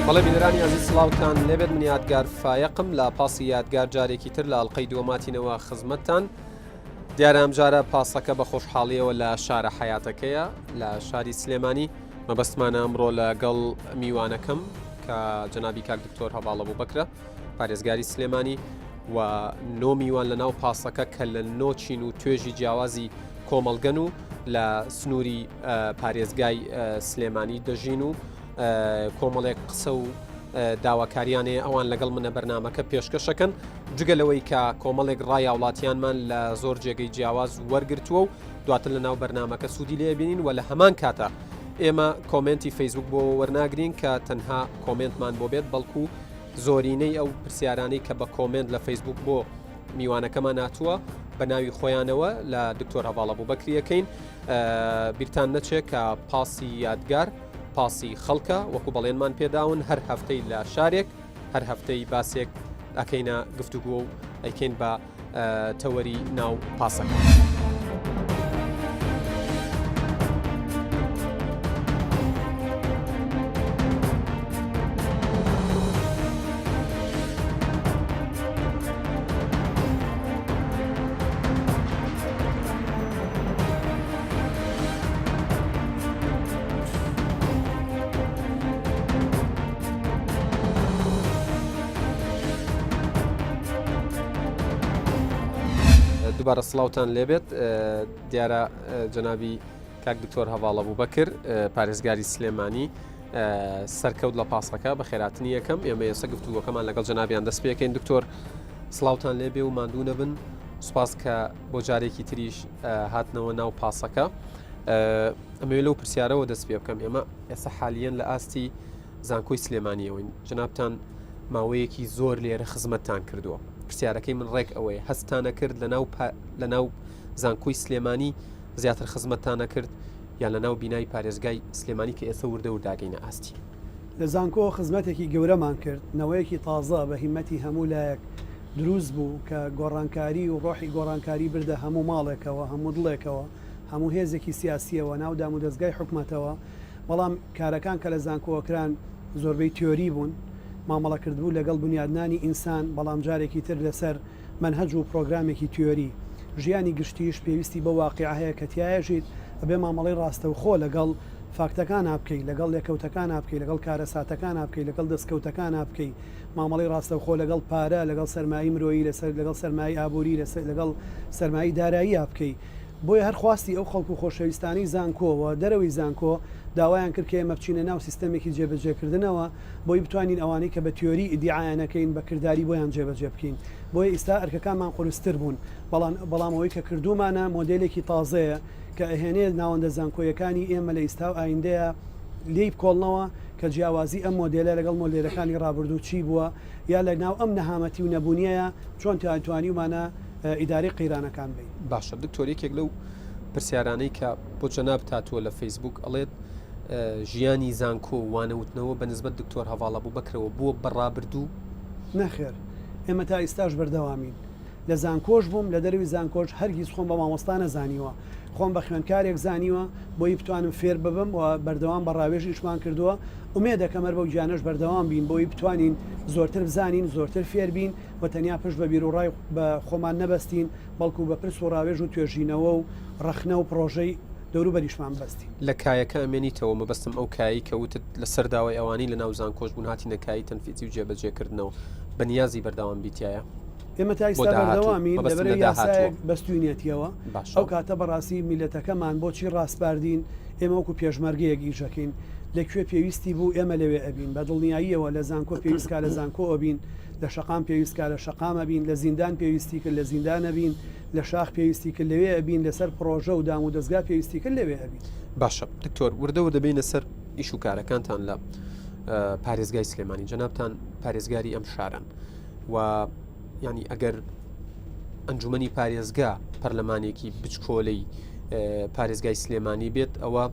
بەڵێ بینەرانی ئازیز سڵاوتان لێبێت من یادگار فایەقم لە پاسی یادگار جارێکی تر لە ئەڵلقەی دووەماتینەوە خزمەتتان دیارە ئەمجارە پاسەکە بە خۆشحاڵیەوە لە شارە حیاتەکەیە لە شاری سلێمانی مەبەستمانە ئەمڕۆ لەگەڵ میوانەکەم کە جەنابی کاک دکتۆر هەواڵە بوو بەکرە پارێزگاری سلێمانی و نۆ میوان لە ناو پاسەکە کە لە نۆ چین و توێژی جیاوازی کۆمەڵگەن و لە سنووری پارێزگای سلێمانی دەژین و کۆمەڵێک قسە و داواکاریانەیە ئەوان لەگەڵ منە بەرنمەکە پێشکەشەکەن جگە لەوەی کە کۆمەڵێک ڕای هاوڵاتیانمان لە زۆر جێگەی جیاواز وەرگرتووە و دواتر لە ناو بەرنمەکە سوودی لێبینین و لە هەمان کاتە ئێمە کۆمنتی فەیسبوک بۆ وەرناگرین کە تەنها کۆمنتمان بۆ بێت بەڵکو زۆرینەی ئەو پرسیارانەی کە بە کۆمنت لە فەیسبوک بۆ میوانەکەمان هاتووە بە ناوی خۆیانەوە لە دکتۆر هەواڵە بوو بەکریەکەین بیرتان نەچێت کە پاسی یادگار پاسی خەڵکە وەکو بەڵێنمان پێداون هەر هەفتەی لە شارێک هەر هەفتەی باسێک ئەکەینە گفتوگۆ و ئەیکەین بە تەوەری ناو پاسەکە. دووبارە سڵاوتان لێبێت دیارە جەنابی کاک دکتۆر هەواڵە بوو بەکر پارێزگاری سلێمانی سەرکەوت لە پاسەکە بە خێراتنی یەکەم ئێمە ئێستا گفتوگۆکەمان لەگەڵ جەنابیان دەست پێکەین دکتۆر سڵاوتان لێبێ و ماندوو نەبن سوپاس کە بۆ جارێکی تریش هاتنەوە ناو پاسەکە ئەمەوێ لەو پرسیارەوە دەست پێ بکەم ئێمە ئێستا حالیەن لە ئاستی زانکۆی سلێمانیەوەین جەنابتان ماوەیەکی زۆر لێرە خزمەتتان کردووە پرسیارەکەی من ڕێک ئەوەیە هەستانە کرد لە ناو لە ناو زانکۆی سلێمانی زیاتر خزمەتتانە کرد یان لە ناو بینای پارێزگای سلێمانی کە ئێستا وردە ورداگەینە ئاستی لە زانکۆ خزمەتێکی گەورەمان کرد، نەوەیەکی تازە بە هیمەتی هەموو لایەک دروست بوو کە گۆڕانکاری و ڕۆحی گۆڕانکاری بردە هەموو ماڵێکەوە، هەموو دڵێکەوە، هەموو هێزێکی سیاسییەوە، ناو دامودەزگای حکومەتەوە، بەڵام کارەکان کە لە زانکۆوە کران زۆربەی تیۆری بوون، مامەڵەکردبوو لەگەڵ بنیادنانی ئینسان، بەڵام جارێکی تر لەسەر مەنهەج و پرۆگرامێکی تیۆری. ژیانی گشتیش پێویستی بەو واقیعە هەیە کە تیایەژیت، ئەبێ مامەڵەی ڕاستەوخۆ لەگەڵ فاکتەکانا بکەی، لەگەڵ لێکەوتەکانا بکەی، لەگەڵ کارەساتەکانا بکەی، لەگەڵ دەستکەوتەکانا بکەی، مامەڵەی ڕاستەوخۆ لەگەڵ پارە، لەگەڵ سەرمایەی مرۆیی، لەسەر لەگەڵ سەرمایەی ئابووری، لەسەر لەگەڵ سەرمایەی داراییا بکەی. بۆیە هەر خواستی ئەو خەڵک و خۆشەویستانەی زانکۆ و دەرەوەی زانکۆ داوایان کرد کە ئێمە بچینە ناو سیستەمێکی جێبەجێکردنەوە بۆی بتوانین ئەوانەی کە بە تیۆری ئیدیعایان ئەکەین بە کرداری بۆیان جێبەجێ بکەین. بۆیە ئیستا ئەرکەکانمان قورستر بوون. بەڵام بەڵام ئەوەی کە کردوومانە مۆدێلێکی تازەیە کە ئەهێنێ ناوەندە زانکۆیەکانی ئێمە لە ئیستا و ئایندەیا لێی بکۆڵنەوە کە جیاوازی ئەم مۆدێلە لەگەڵ مۆدێلەکانی ڕابردوو چی بووە یا لە ناو ئەم نەهامەتی و نەبوونیەیا چۆن توانیومانە ئیدارەی قەیرانەکان بەین. باشە دکتۆر یەکێک لەو پرسیارانەی کە بۆ جەنابت هاتووە لە فەیسبوک ئەڵێت ژیانی زانکۆ و وانەوتنەوە بە نسبەت دکتۆر هەڤاڵ ئەبوبەکرەوە بووە بە ڕابردوو؟ نەخێر ئێمە تا ئیستاش بەردەوامین. لە زانکۆش بووم لە دەرەوی زانکۆش هەرگیز خۆم بە مامۆستا نەزانیوە خۆم بە خوێندکارێک زانیوە بۆی بتوانم فێر ببم و بەردەوام بە ڕاوێژ ئیشمان کردووە ئومێدەکەم هەر بەو گیانەش بەردەوام بین بۆی بتوانین زۆرتر بزانین زۆرتر فێر بین و تەنیا پشت بە بیروڕای بە خۆمان نەبەستین بەڵکو بە پرس و ڕاوێژ و توێژینەوە و ڕەخنە و پڕۆژەی دەوروبەریشمان ببەستین. لە کایەکە ئەمێنیتەوە مەبەستم ئەو کایەی کە وتت لەسەر داوای ئەوانەی لەناو زانکۆش بوون هاتینە کایەی تەنفیزی و جێبەجێکردنەوە بەنیازی بەردەوام بیتایە؟ ئێمە تا ئیستا بەردەوامین لەبەرەی یاسایەک بەستوینێتیەوە ئەو کاتە بەڕاستی میلەتەکەمان بۆچی ڕاسپاردین ئێمە وەکو پێشمەرگەیەک ئیشەکەین لە کوێ پێویستی بوو ئێمە لەوێ ئەبین بە دڵنیاییەوە لە زانکۆ پێویستکا لە زانکۆ ئەبین لە شەقام پێویستکا لە شەقام ئەبین لە زیندان پێویستی کرد لە زیندان ئەبین لە شاخ پێویستی کرد لەوێ ئەبین لەسەر پڕۆژە و دام و دەزگا پێویستی کرد لەوێ ئەبین. باشە دکتۆر وردە وردە بینە سەر ئیش و کارەکانتان لە پارێزگای سلێمانی جەنابتان پارێزگاری ئەم شارن و یعنی ئەگەر ئەنجومەنی پارێزگا پەرلەمانێکی بچکۆلەی پارێزگای سلێمانی بێت ئەوە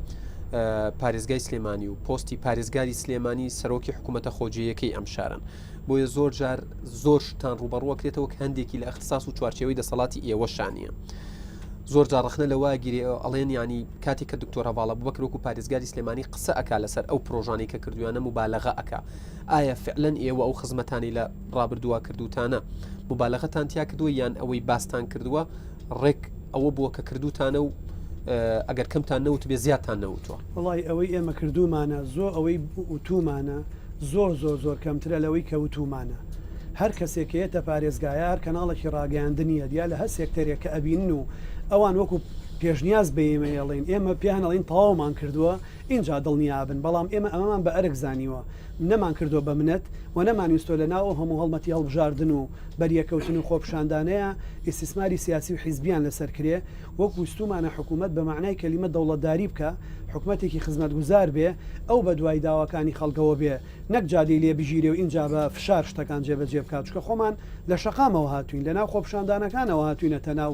پارێزگای سلێمانی و پۆستی پارێزگاری سلێمانی سەرۆکی حکوومەتە خۆجێیەکەی ئەم شارن بۆیە زۆر جار زۆر شتان ڕوبەڕوەکرێتەوە کە هەندێکی لە اختصاص و چوارچێوەی دەسەڵاتی ئێوەشانە. زۆر جار ڕەخنە لەوە ئەگیرێ ئەڵێن یانی کاتێک کە دکتۆر هەڤاڵ ئەبوبەکر وەکو پارێزگاری سلێمانی قسە ئەکا لەسەر ئەو پرۆژانەی کە کردویانە موبالەغە ئەکا ئایا فعلەن ئێوە ئەو خزمەتانی لە ڕابردووە کردوتانە موبالەغەتان تیا کردووە یان ئەوەی باستان کردووە ڕێک ئەوە بووە کە کردوتانە و ئەگەر کەمتان نەوت بێ زیادتان نەوتوە وڵی ئەوەی ئێمە کردومانە زۆ ئەوەی وتومانە زۆر زۆر زۆر کەمترە لەوەی کە وتومانە. هەر کەسێک کە یەتە پارێزگایە هەر کەناڵێکی ڕاگەیاندنیە یا لە هەر سێکتەرێک کە ئەبینن و ئەوان وەکو پێشنیاز بە ئێمە ئێڵێن ئێمە پێیان ئەڵێین تەواومان کردووە ئینجا دڵنیابن بەڵام ئێمە ئەمەمان بە ئەرک زانیوە نەمان کردووە بە منەت و نەمانویستوە لە ناو ئەو هەموو هەڵمەتی هەڵبژاردن و بەریەکەوتن و خۆپیشاندانەیا ئیستیسماری سیاسی و حیزبیان لەسەر کرێ وەک ویستومانە حکومەت بە مەعنای کەلیمە دەوڵەتداری بکا، حکومەتێکی خزمەتگوزار بێ، ئەو بە دوای داواکانی خەڵکەوە بێ، نەک جادەی لێ بگیرێ و ئینجا بە فشار شتەکان جێبەجێ بکا، چونکە خۆمان لە شەقامەوە هاتووین، لە ناو خۆپیشاندانەکانەوە هاتووینەتە ناو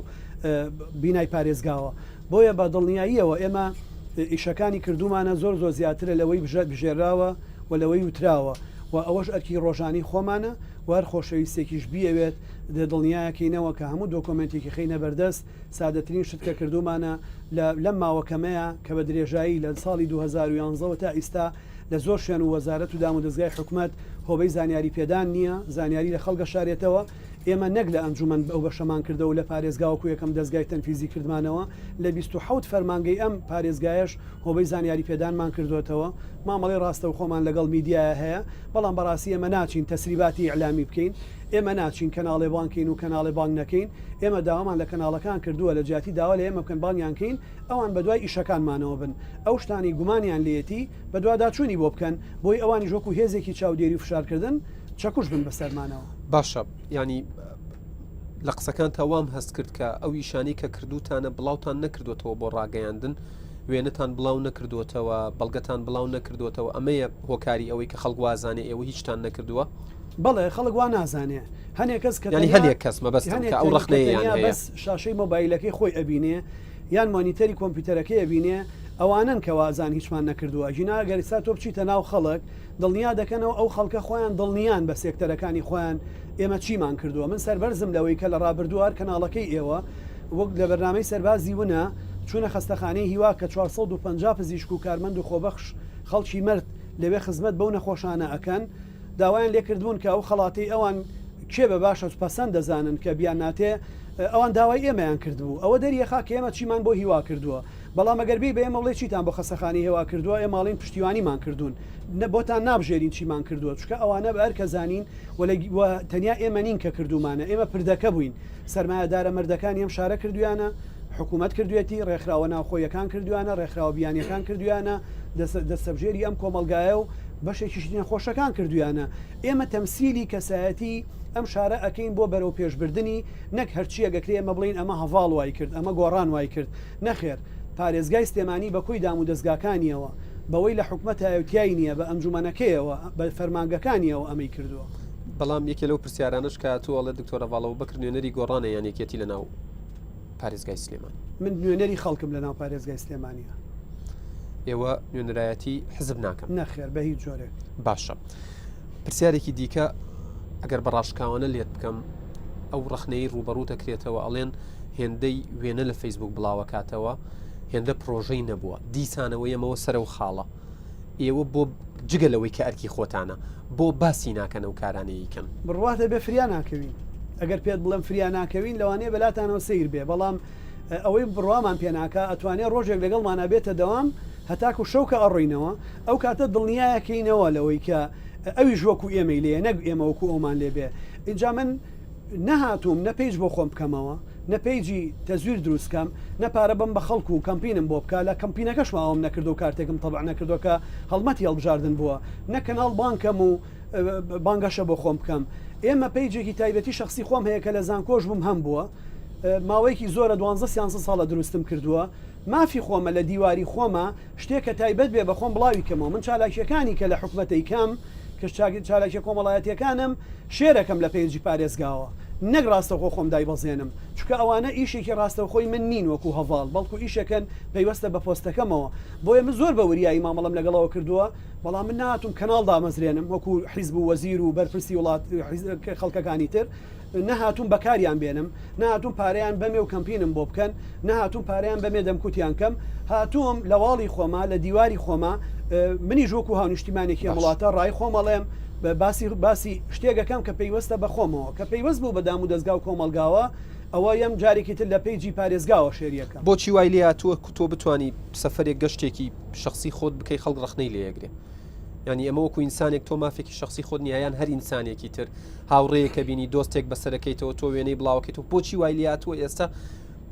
بینای پارێزگاوە، بۆیە بە دڵنیاییەوە ئێمە ئیشەکانی کردوومانە زۆر زۆر زیاترە لەوەی بژێراوە و لەوەی وتراوە و ئەوەش ئەرکی ڕۆژانەی خۆمانە و هەر خۆشەویستێکیش بیەوێت دڵنیایەکەینەوە کە هەموو دۆکۆمێنتێکی خەینە بەردەست، سادەترین شت کە کردوومانە لە لەم ماوە کەمەیا کە بە درێژایی لە ساڵی 2011 وە تا ئیستا لە زۆر شوێن و وەزارەت و دامودەزگای حکومەت هۆبەی زانیاری پێدان نییە، زانیاری لە خەڵک ئەشارێتەوە، ئێمە نەک لە ئەنجومەن ئەو بەشەمان کردەوە و لە پارێزگا وەکو یەکەم دەزگای تەنفیزی کردمانەوە، لە 27 فەرمانگەی ئەم پارێزگایەش هۆبەی زانیاری پێدانمان کردۆتەوە، مامەڵەی ڕاستەوخۆمان لەگەڵ میدیایا هەیە، بەڵام بەڕاستی ئێمە ناچین تەسریباتی ئیعلامی بکەین. ئێمە ناچین کەناڵێ بانگ کەین و کەناڵێ بانگ نەکەین، ئێمە داوامان لە کەناڵەکان کردووە لە جیاتی داوا لە ئێمە بکەن بانگیان کەین، ئەوان بەدوای ئیشەکانمانەوە بن، ئەو شتانەی گومانیان لێیەتی بەدواداچوونی بۆ بکەن، بۆی ئەوانیش وەکو هێزێکی چاودێری و فشارکردن چەکوش بن بەسەرمانەوە. باشە یانی لە قسەکانتا وام هەست کرد کە ئەو ئیشانەی کە کردووتانە بڵاوتان نەکردووەتەوە بۆ ڕاگەیاندن، وێنەتان بڵاو نەکردووەتەوە، بەڵگەتان بڵاو نەکردووەتەوە، ئەمەیە هۆکاری ئەوەی کە خەڵک وازانێ ئێوە هیچتان نەکردووە؟ بەڵێ خەڵک وا نازانێ هەنێ کەس کە یانی هەنێک کەس مەبەستم کە ئەو ڕەخنەیەیان هەیە بەس شاشەی مۆبایلەکەی خۆی ئەبینێ یان مۆنیتەری کۆمپیوتەرەکەی ئەبینێ ئەوانەن کە وازان هیچمان نەکردووە ئەگینا ئەگەر ئیستا تۆ بچیتە ناو خەڵک دڵنیا دەکەنەوە ئەو خەڵکە خۆیان دڵنیان بە سێکتەرەکانی خۆیان ئێمە چیمان کردووە من سەربەرزم لەوەی کە لە ڕابردوو هەر کەناڵەکەی ئێوە وەک لە بەرنامەی سەربازی ونە چوونە خەستەخانەی هیوا کە 450 پزیشک و کارمەند و خۆبەخش خەڵکی مەرد لەوێ خزمەت بەو نەخۆشانە ئەکەن داوایان لێکردبوون کە ئەو خەڵاتەی ئەوان کێ بە باشە پەسەند دەزانن کە بیانناتێ، ئەوان داوای ئێمەیان کردبوو. ئەوە دەریەخا کە ئێمە چیمان بۆ هیوا کردووە. بەڵام ئەگەر بێی بە ئێمە بڵێی چیتان بۆ خەستەخانەی هێوا کردووە، ئێمە ئەڵێین پشتیوانیمان کردوون. نە بۆتان نابژێرین چیمان کردووە، چونکە ئەوانە بە ئەرکە زانین و لە و تەنیا ئێمە نین کە کردوومانە، ئێمە پردەکە بووین. سەرمایەدارە مەردەکانی ئەم شارە کردوویانە، حکوومەت کردوویەتی، ڕێکخراوە ناوخۆییەکان کردوویانە، ڕێکخراوە بیانییەکان کردوویانە، دەستەبژێری ئەم کۆمەڵگایە و بەشێکیشی نەخۆشەکان کردوویانە. ئێمە تەمسیلی کەسایەتی ئەم شارە ئەکەین بۆ بەرەوپێشبردنی، نەک هەرچییەک ئەکرێ ئێمە بڵێین ئەمە هەڤاڵ وای کرد، ئەمە گۆڕان وای کرد. نەخێر، پارێزگای سلێمانی بە کۆی دامودەزگاکانییەوە، بەوەی لە حکومەتایە و تیای نییە، بە ئەنجومەنەکەیەوە، بە فەرمانگەکانییەوە ئەمەی کردووە. بەڵام یەکێ لەو پرسیارانەش کە تۆ ئەڵێ دکتۆر هەڤاڵ ئەبوبەکر نوێنەری گۆڕانە یان یەکێتی لەناو پارێزگای سلێمانی؟ من نوێنەری خەڵکم لەناو پارێزگای سلێمانیە. ئێوە نوێنەرایەتی حزب ناکەن؟ نەخێر بە هیچ جۆرێک. باشە پرسیارێکی دیکە ئەگەر بە ڕاشکاوانە لێت بکەم ئەو ڕەخنەی ڕوبەڕوو دەکرێتەوە ئەڵێن هێندەی وێنە لە فەیسبوک بڵاوەکاتەوە هێندە پرۆژەی نەبووە دیسانەوە یەمەوە سەرەو خاڵە ئێوە بۆ جگە لەوەی کە ئەرکی خۆتانە بۆ باسی ناکەن ئەو کارانەی کەن؟ بڕواتە بێ فریا ناکەوین ئەگەر پێت بڵێم فریا ناکەوین لەوانەیە بەلاتانەوە سەیر بێ بەڵام ئەوەی بڕوامان پێ ناکا ئەتوانێ ڕۆژێک لەگەڵمانا بێتە دەوام هەتاکو شەو کە ئەڕۆینەوە ئەو کاتە دڵنیایەکەینەوە لەوەی کە ئەویش وەکو ئێمەی لێیە نەک ئێمە وەکو ئەومان لێ بێ ئینجا من نەهاتووم نە page بۆ خۆم بکەمەوە نە page ی تەزویر دروست کەم نە پارە بەم بە خەڵک و کەمپینم بۆ بکا لە کەمپینەکەشما ئەوەم نەکردو کارتێکم تەبع نەکردوە کە هەڵمەتی هەڵبژاردن بووە نە کەناڵ بانگ کەم و بانگەشە بۆ خۆم بکەم ئێمە page ێکی تایبەتی شخصی خۆم هەیە کە لە زانکۆش بووم هەم بووە ماوەیەکی زۆرە دوانزە سیانزە ساڵە دروستم کردووە مافی خۆمە لە دیواری خۆمە شتێک کە تایبەت بێ بە خۆم بڵاوی کەمەوە من چالاکیەکانی کە لە حکومەتەی کەم کە چالاکیە کۆمەڵایەتیەکانم share ئەکەم لە page ی پارێزگاوە. نەک ڕاستەوخۆ خۆم دایبەزێنم، چونکە ئەوانە ئیشێکی ڕاستەوخۆی من نین وەکو هەڤاڵ، بەڵکو ئیشێکن پەیوەستە بە پۆستەکەمەوە، بۆیە من زۆر بە وریایی مامەڵەم لەگەڵەوە کردووە، بەڵام من نەهاتووم کەناڵ دامەزرێنم وەکو حیزب و وەزیر و بەرپرسی وڵات خەڵکەکانی تر، نەهاتووم بەکاریان بێنم، نەهاتووم پارەیان بەمێ و کەمپینم بۆ بکەن، نەهاتووم پارەیان بەمێ دەمکوتیان کەم، هاتووم لە واڵی خۆما، لە دیواری خۆما، منیش وەکو هاونیشتیمانێکی ئەم وڵاتە ڕای خۆم ئەڵێم، باسی باسی شتێک ئەکەم کە پەیوەستە بە خۆمەوە، کە پەیوەست بوو بە دامودەزگا و کۆمەڵگاوە، ئەوە یەم جارێکی تر لە page ی پارێزگاوە share ی ئەکەم. بۆچی وای لێهاتووە تۆ بتوانی سەفەرێک گەشتێکی شەخسی خۆت بکەی خەڵک ڕەخنەی لێ ئەگرێ؟ یانی ئەمە وەکو ئینسانێک تۆ مافێکی شەخسی خۆت نییە یان هەر ئینسانێکی تر هاوڕێیەکە بینی دۆستێک بەسەرەکەیتەوە تۆ وێنەی بڵاوەکەیتەوە بۆچی وای لێهاتووە ئێستا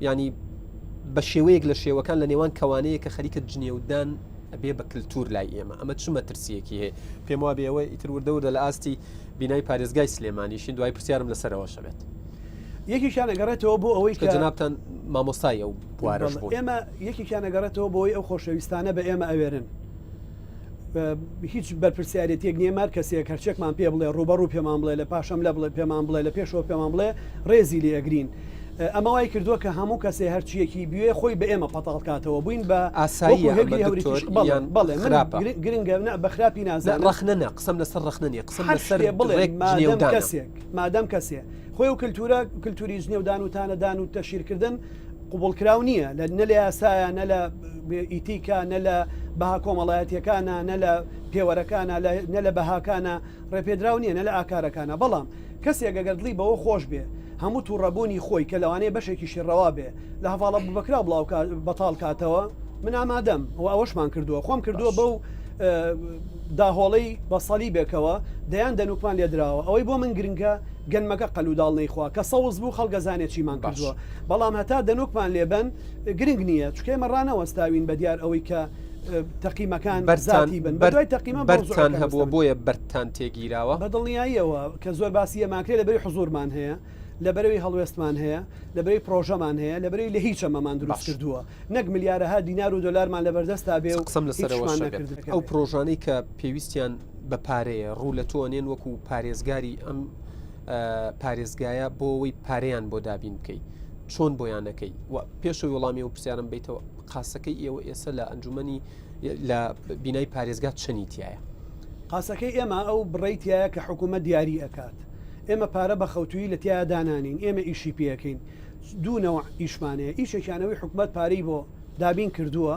ینی بە شێوەیەک لە شێوەکان لە نێوان کەوانەیە کە خەریکە جنێودان ئەبێ بە کللتور لای ئێمە ئەمە چ مەترسیەکی هەیە پێم وابێ ئەوە ئیتر وردە وردە لە ئاستی بینای پارێزگای سلێمانیشین دوای پرسیارم لەسەرەوە شەبێت یەکێکیان ئەگەڕێتەوە بۆ ئەوەی کە جەنابتان مامۆستای ئەو بوارەش بوون ئێمە یەکێکیان ئەگەڕێتەوە بۆی ئەو خۆشەویستانە بە ئێمە ئەوێرن هیچ بەرپرسیارێتیەک نییە مار کەسێک هەرچێکمان پێ بڵێ ڕوبەڕوو پێمان بڵێ لە پاشەم لە بڵێ پێمان بڵێ لە پێشەوە پێمان بڵێ ڕێزی لێ ئەگرین ئەمە وای کردووە کە هەموو کەسێ هەرچیەکی بوێ خۆی بە ئێمە پەتاڵکاتەوە بووین بە ئاسایی بەڵێ گرنگە بە خراپی نازانم ڕەخنە نە قسەم لەسەر ڕەخنە نیە قسەم لەسەر بڵێ کەسێک مادەم کەسێ خۆی و کللتورە کللتوری جنێودان و تانەدان و تەشیرکردن قبوڵکراو نییە لە نە لە یاسایە نە لە ئیتیکا نە لە بەها کۆمەڵایەتیەکانە نە لە پێوەرەکانە نە لە بەهاکانە ڕێپێدراو نییە نە لە ئاکارەکانە بەڵام کەسێک ئەگەر دڵی بەوە خۆش بێ هەموو تووڕەبوونی خۆی کە لەوانەیە بەشێکیشی ڕەوا بێ لە هەڤاڵە بەکرا بڵاو بەتاڵ کاتەوە من ئامادەم و ئەوەشمان کردووە خۆم کردووە بەو داهۆڵەی بە سەلیبێکەوە دەیان دەنوکمان لێدراوە ئەوەی بۆ من گرنگە گەنمەکە قەلوداڵ نەیخوا کە سەوز بوو خەڵک ئەزانێ چیمان کردووە بەڵام هەتا دەنوکمان لێبەن گرنگ نییە چونکە ئێمە ڕانەوەستاوین بە دیار ئەوەی کە تەقیمەکان بەرزاتی بن بەدوای تەقیمە بەرتان هەبووە بۆیە بەرتان تێگیراوە بە دڵنیاییەوە کە زۆر باسی ئەماکرێ لەبەری حزورمان هەیە لەبەرەوەی هەڵوێستمان هەیە لەبەرەی پرۆژەمان هەیە لەبەرەی لە هیچ ئەمەمان دروست کردووە نەک ملیارەها دینار و دۆلارمان لەبەردەستا بێ و قسەم لەسەرەوە ئەو پرۆژانەی کە پێویستیان بە پارەیە ڕوو لە تۆ ئەنێن وەکو پارێزگاری ئەم پارێزگایە بۆ ئەوەی پارەیان بۆ دابین بکەی چۆن بۆیانەکەی و پێشەوەی وەڵامی ئەو پرسیارم بیتەوە قاسەکەی ئێوە ئێستا لە ئەنجومەنی لە بینای پارێزگا چەنی تایە قاسەکەی ئێمە ئەو بڕەی تایە کە حکوومەت دیاری ئەکات ئێمە پارە بە خەوتووی لە تایە دانانین ئێمە ئیشی پێەکەین دوو نەوع ئیشمان هەیە ئیشێکیان ئەوەی حکومەت پارەی بۆ دابین کردووە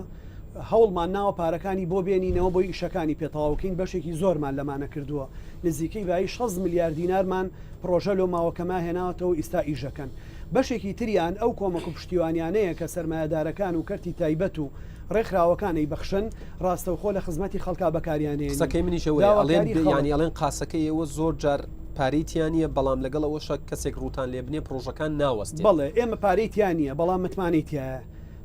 هەوڵمان ناوە پارەکانی بۆ بێنینەوە بۆی ئیشەکانی پێ تەواوکەین بەشێکی زۆرمان لەمانە کردووە نزیکەی بایی 6 ملیار دینارمان پڕۆژە لۆ ماوەکەما هێناوەتەوە ئیستا ئیشەکەن بەشێکی تریان ئەو کۆمەک و پشتیوانیانەیە کە سەرمایەدارەکان و کەرتی تایبەت و ڕێکخراوەکان ئەیبەخشن ڕاستەوخۆ لە خزمەتی خەڵکا بەکاریان هێنین قسەکەی منیش ئەوەیە ئەڵێن داواکاری خەڵک یانی ئەڵێن قاسەکەی ئێوە زۆر جار پارەی تیا نییە بەڵام لەگەڵ ئەوەشا کەسێک ڕووتان لێ بنێ پڕۆژەکان ناوەستێن. بەڵێ ئێمە پارەی تیا نییە بەڵام متمانەی تیایە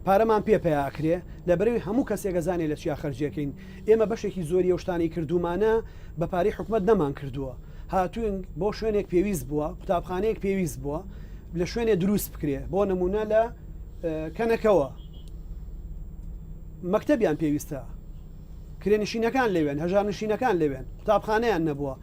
پارەمان پێ پەیا ئەکرێ لەبەرئەوەی هەموو کەسێک ئەزانێ لە چیا خەرجی ئەکەین ئێمە بەشێکی زۆری ئەو شتانەی کردوومانە بە پارەی حکومەت نەمان کردووە هاتووین بۆ شوێنێک پێویست بووە قوتابخانەیەک پێویست بووە لە شوێنێ دروست بکرێ بۆ نمونە لە کەنەکەوە مەکتەبیان پێویستە کرێنشینەکان لەوێن، هەژارنشینەکان لەوێن، قوتابخانەیان نەبووە،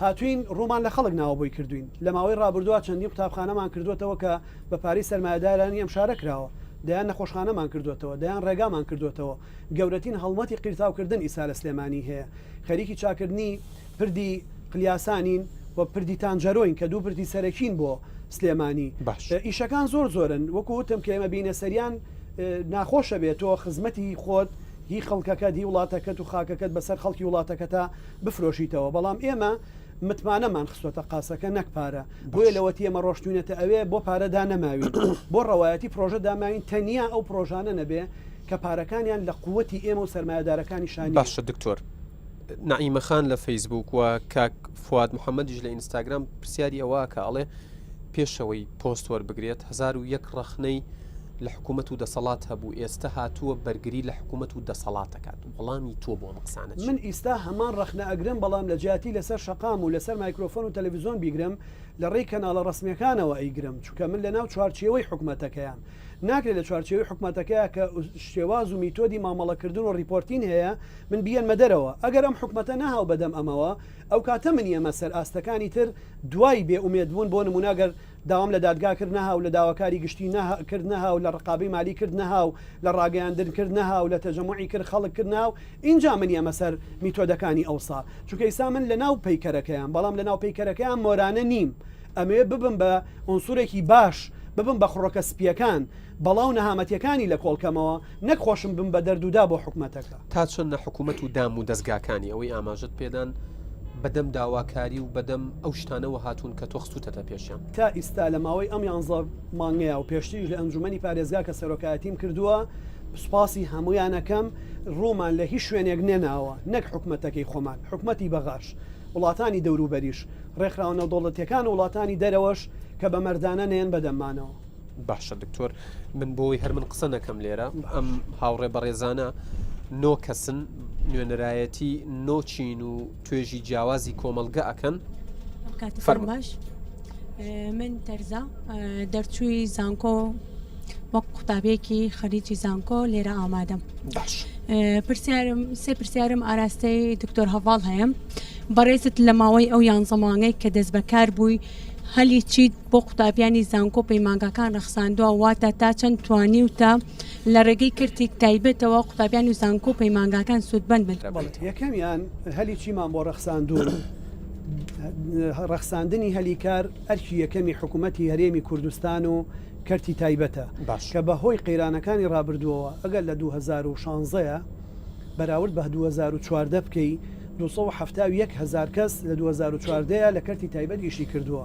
هاتووین ڕوومان لە خەڵک ناوە بۆی کردووین، لە ماوەی ڕابردووە چەندین قوتابخانەمان کردووەتەوە کە بە پارەی سەرمایەدارانی ئەم شارە کراوە، دەیان نەخۆشخانەمان کردووەتەوە، دەیان ڕێگامان کردووەتەوە، گەورەتین هەڵمەتی قیرتاوکردن ئیستا لە سلێمانی هەیە، خەریکی چاکردنی پردی قلیاسانین و پردی تانجەرۆین کە دوو پردی سەرەکین بۆ سلێمانی. باش. ئیشەکان زۆر زۆرن، وەکو وتم کە ئێمە بینە سەریان ناخۆشە بێ تۆ خزمەتی خۆت هی خەڵکەکەت، هی وڵاتەکەت و خاکەکەت بەسەر خەڵکی وڵاتەکەتا بفرۆشیتەوە، بەڵام ئێمە متمانەمان خستۆتە قاسەکە نەک پارە، بۆیە لەوەتی ئێمە ڕۆشتوینەتە ئەوێ بۆ پارە دانەماوین، بۆ ڕەوایەتی پرۆژە داماوین، تەنیا ئەو پرۆژانە نەبێ کە پارەکانیان لە قوتی ئێمە و سەرمایەدارەکانیشا نییە. باشە دکتۆر نەعیمە خان لە فەیسبووک و کاک فواد محەمەدیش لە ئینستاگرام پرسیاری ئەوە کە ئەڵێ پێشەوەی پۆست وەربگرێت 1001 ڕەخنەی لە حکوومەت و دەسەڵات هەبوو ئێستا هاتووە بەرگری لە حکوومەت و دەسەڵات دەکات وەڵامی تۆ بۆ ئەم قسانە چییە؟ من ئیستا هەمان ڕەخنە ئەگرم بەڵام لە جیاتی لەسەر شەقام و لەسەر مایکرۆفۆن و تەلەفیزۆن بیگرم لە ڕێی کەناڵە ڕەسمیەکانەوە ئەیگرم چونکە من لەناو چوارچێوەی حکومەتەکەیام ناکرێت لە چوارچێوەی حکومەتەکەیا کە شێواز و میتۆدی مامەڵەکردن و reporting هەیە من بیەنمە دەرەوە ئەگەر ئەم حکومەتە نەهاو بەدەم ئەمەوە ئەوکاتە من یەمە سەر ئاستەکانی تر دوای بێ ئومێد بوون بۆ نمونە گەر. داوام لە دادگا کرد نەها و لە داواکاری گشتی نەها کرد نەها و لە ڕقابەی مالی کرد نەها و لە ڕاگەیاندن کرد نەها و لە تەجەموعی کرد خەڵک کرد نەها و ئینجا من یەمە سەر میتۆدەکانی ئەوسا چونکە ئیستا من لە ناو پەیکەرەکەیام بەڵام لە ناو پەیکەرەکەیان مۆرانە نیم ئەمەوێ ببم بە ئونسورێکی باش ببم بە خڕۆکە سپیەکان بەڵا و نەهامەتیەکانی لە کۆڵ کەمەوە نەک خۆشم بم بە دەرد و دا بۆ حکومەتەکە. تا چەند نە حکومەت و دام و دەزگاکانی ئەوەی ئاماژەت پێدان بەدەم داواکاری و بەدەم ئەو شتانەوە هاتوون کە تۆ خستوتەتە پێشیان؟ تا ئیستا لە ماوەی ئەم یانزە مانگەیا و پێشتریش لە ئەنجومەنی پارێزگا کە سەرۆکایەتیم کردووە سوپاسی هەموویان ئەکەم ڕوومان لە هیچ شوێنێک نەناوە نەک حکومەتەکەی خۆمان حکومەتی بەغاش وڵاتانی دەوروبەریش ڕێکخراوە نێودەوڵەتیەکان و وڵاتانی دەرەوەش کە بە مەردانە نەیەن بەدەممانەوە. باشە دکتۆر من بۆی هەر من قسە نەکەم لێرە ئەم هاوڕێ بەڕێزانە نۆ کەسن نوێنەرایەتی نۆ چین و توێژی جیاوازی کۆمەڵگە ئەکەن باش من تەرزا دەرچووی زانکۆ وەک قوتابیەکی خەریکی زانکۆ لێرە ئامادەم باش پرسیارم سێ پرسیارم ئاراستەی دکتۆر هەڤاڵ هەیە بەڕێزت لە ماوەی ئەو یانزەمانەی کە دەست بەکار بووی هەلی چیت بۆ قوتابیانی زانکۆ پەیمانگاکان ڕەخساندووە واتە تا چەند توانیوتە لە ڕێگەی کەرتی تایبەتەوە قوتابیان و زانکۆ و پەیمانگاکان سوودمەند بن؟ بەڵێ یەکەمیان هەلی چیمان بۆ ڕەخساندوون؟ ڕەخساندنی هەلی کار ئەرکی یەکەمی حکوومەتی هەرێمی کوردستان و کەرتی تایبەتە کە بەهۆی قەیرانەکانی ڕابردووەوە ئەگەر لە 2016 بەراورد بە 2014 بکەی 271 هەزار کەس لە 2014 لە کەرتی تایبەت ئیشی کردووە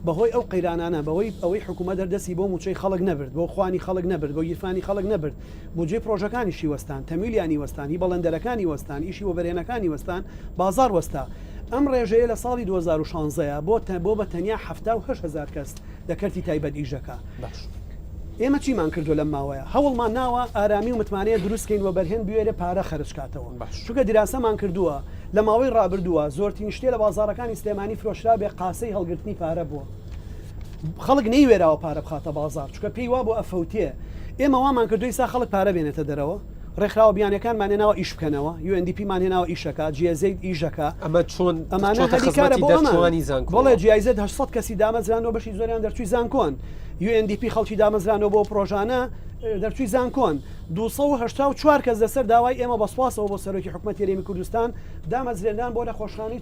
بەهۆی ئەو قەیرانانە بەهۆی ئەوەی حکوومەت هەر دەستی بۆ مووچەی خەڵک نەبرد بۆ خوانی خەڵک نەبرد بۆ گیرفانی خەڵک نەبرد بودجەی پرۆژەکانیشی وەستان تەمویلیانی وەستان هی بەڵێندەرەکانی وەستان ئیشی وەبەرهێنەکانی وەستان بازاڕ وەستا ئەم ڕێژەیە لە ساڵی 2016 بۆ بۆ بە تەنیا 78 هەزار کەس لە کەرتی تایبەت ئیش دەکا. باش ئێمە چیمان کردووە لەم ماوەیە؟ هەوڵمان ناوە ئارامی و متمانەیە دروست کەین وەبەرهێن بوێرێ پارە خەرج کاتەوە. باش. چونکە دیراسەمان کردووە لە ماوەی ڕابردووە زۆرترین شتێ لە بازاڕەکانی سلێمانی فرۆشرابێ قاسەی هەڵگرتنی پارە بووە. خەڵک نەیوێراوە پارە بخاتە بازاڕ چونکە پێی وابووە ئەفەوتێ. ئێمە وامان کردووە ئیستا خەڵک پارە بێنێتە دەرەوە. ڕێکخراوە بیانیەکانمان هێناوە ئیش بکەنەوە، UNDP مان هێناوە ئیشەکا، GIZ ئیشەکا. ئەمە چۆن ئەمانە چۆتە هەلیکارە خزمەتی بۆ ئەمان. دەرچووانی زانکۆوە؟ بەڵێ GIZ 800 کەسی دامەزراندوە بەشی زۆریان دەرچووی زانکۆن. UNDP خەڵکی دامەزراندوە بۆ پڕۆژانە دەرچووی زانکۆن. 284 کەس لەسەر داوای ئێمە بە سوپاسەوە بۆ سەرۆکی حکومەتی هەرێمی کوردستان دامەزرێنران بۆ نەخۆشخانەی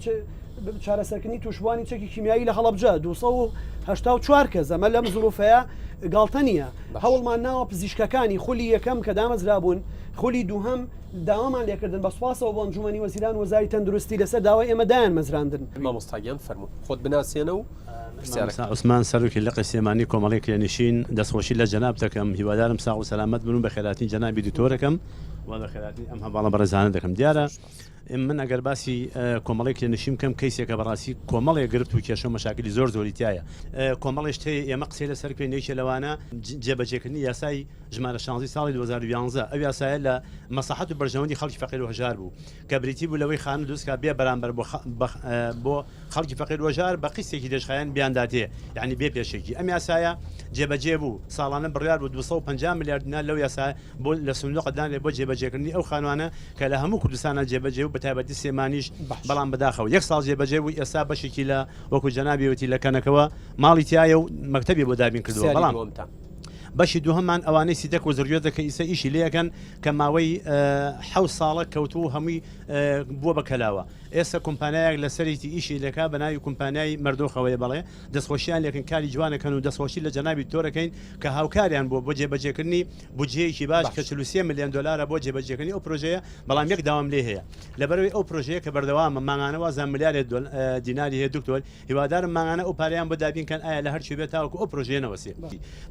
چارەسەرکردنی تووشبووانی چەکی کیمیایی لە هەڵەبجە 284 کەس ئەمە لەم زروفەیە گاڵتە نییە. هەوڵمان ناوە پزیشکەکانی خولی یەکەم کە دامەزرابوون خولی دووهەم داوامان لێکردن بە سوپاسەوە بۆ ئەنجومەنی وەزیران وەزاری تەندروستی لەسەر داوای ئێمە دایان مەزراندن. مامۆستا گیان فەرموو خۆت بناسێنە و پرسیارەکە. مامۆستا عوسمان سەرۆکی لقی سلێمانی کۆمەڵەی کرێنشین دەستخۆشی لە جەنابت دەکەم هیوادارم ساغ و سەلامەت بن و بەخێرهاتنی جەنابی دکتۆرەکەم و بەخێرهاتنی ئەم هەڤاڵە بەڕێزانە دەکەم دیارە من ئەگەر باسی کۆمەڵی کرێنشین بکەم کەیسێکە بەڕاستی کۆمەڵێک گرفت و کێشە و مەشاکلی زۆر زۆری تایە کۆمەڵێ شت هەیە ئێمە قسەی لەسەر بکەین یەکێ لەوانە جێبەجێکردنی یاسای ژمارە 16 ساڵی 2011 ئەو یاسایە لە مەسڵەحەت و بەرژەوەندی خەڵکی فەقیر و هەژار بوو کە بریتی بوو لەوەی خانوو دروست کا بێ بەرامبەر بۆ بۆ خەڵکی فەقیر و هەژار بە قیستێکی درێژخایەن بیانداتێ یعنی بێ پێشێکی ئەم یاسایە جێبەجێ بوو ساڵانە بڕیار بوو 250 ملیار دینار لەو یاسایە بۆ لە سندوقە دانرێت بۆ جێبەجێکردنی ئەو خانوانە کە لە هەموو کوردستانا جێبەجێ و بەتایبەتی سلێمانیش بەڵام بەداخەوە یەک ساڵ جێبەجێ بوو ئێستا بەشێکی لە وەکو جەنابی وتی لە کەنەکەوە ماڵی تایە و مەکتەبی بۆ دابین کردووە بەڵام بەشی دووهەممان ئەوانەی سیدەک و زڕگوێزە کە ئیسە ئیشی لێ ئەکەن کە ماوەی حەوت ساڵە کەوتوو هەمووی بووە بە کەلاوە ئێستا کۆمپانیایەک لەسەرێتی ئیشی لەکا بە ناوی کۆمپانیای مەردۆخەوەیە بەڵێ دەستخۆشیان لێکن کاری جوانەکەن و دەستخۆشی لە جەنابی دکتۆرەکەین کە هاوکاریان بووە بۆ جێبەجێکردنی بودجەیەکی باش کە 43 ملیۆن دۆلارە بۆ جێبەجێکردنی ئەو پرۆژەیە بەڵام یەک داوام لێ هەیە لەبەرەوەی ئەو پرۆژەیە کە بەردەوامە مانگانە وازان ملیارێک دیناری هەیە دکتۆر هیوادارم مانگانە ئەو پارەیان بۆ دابین کەن ئایا لە هەرچی بێت تاوەکو ئەو پرۆژەیە نەوەسێ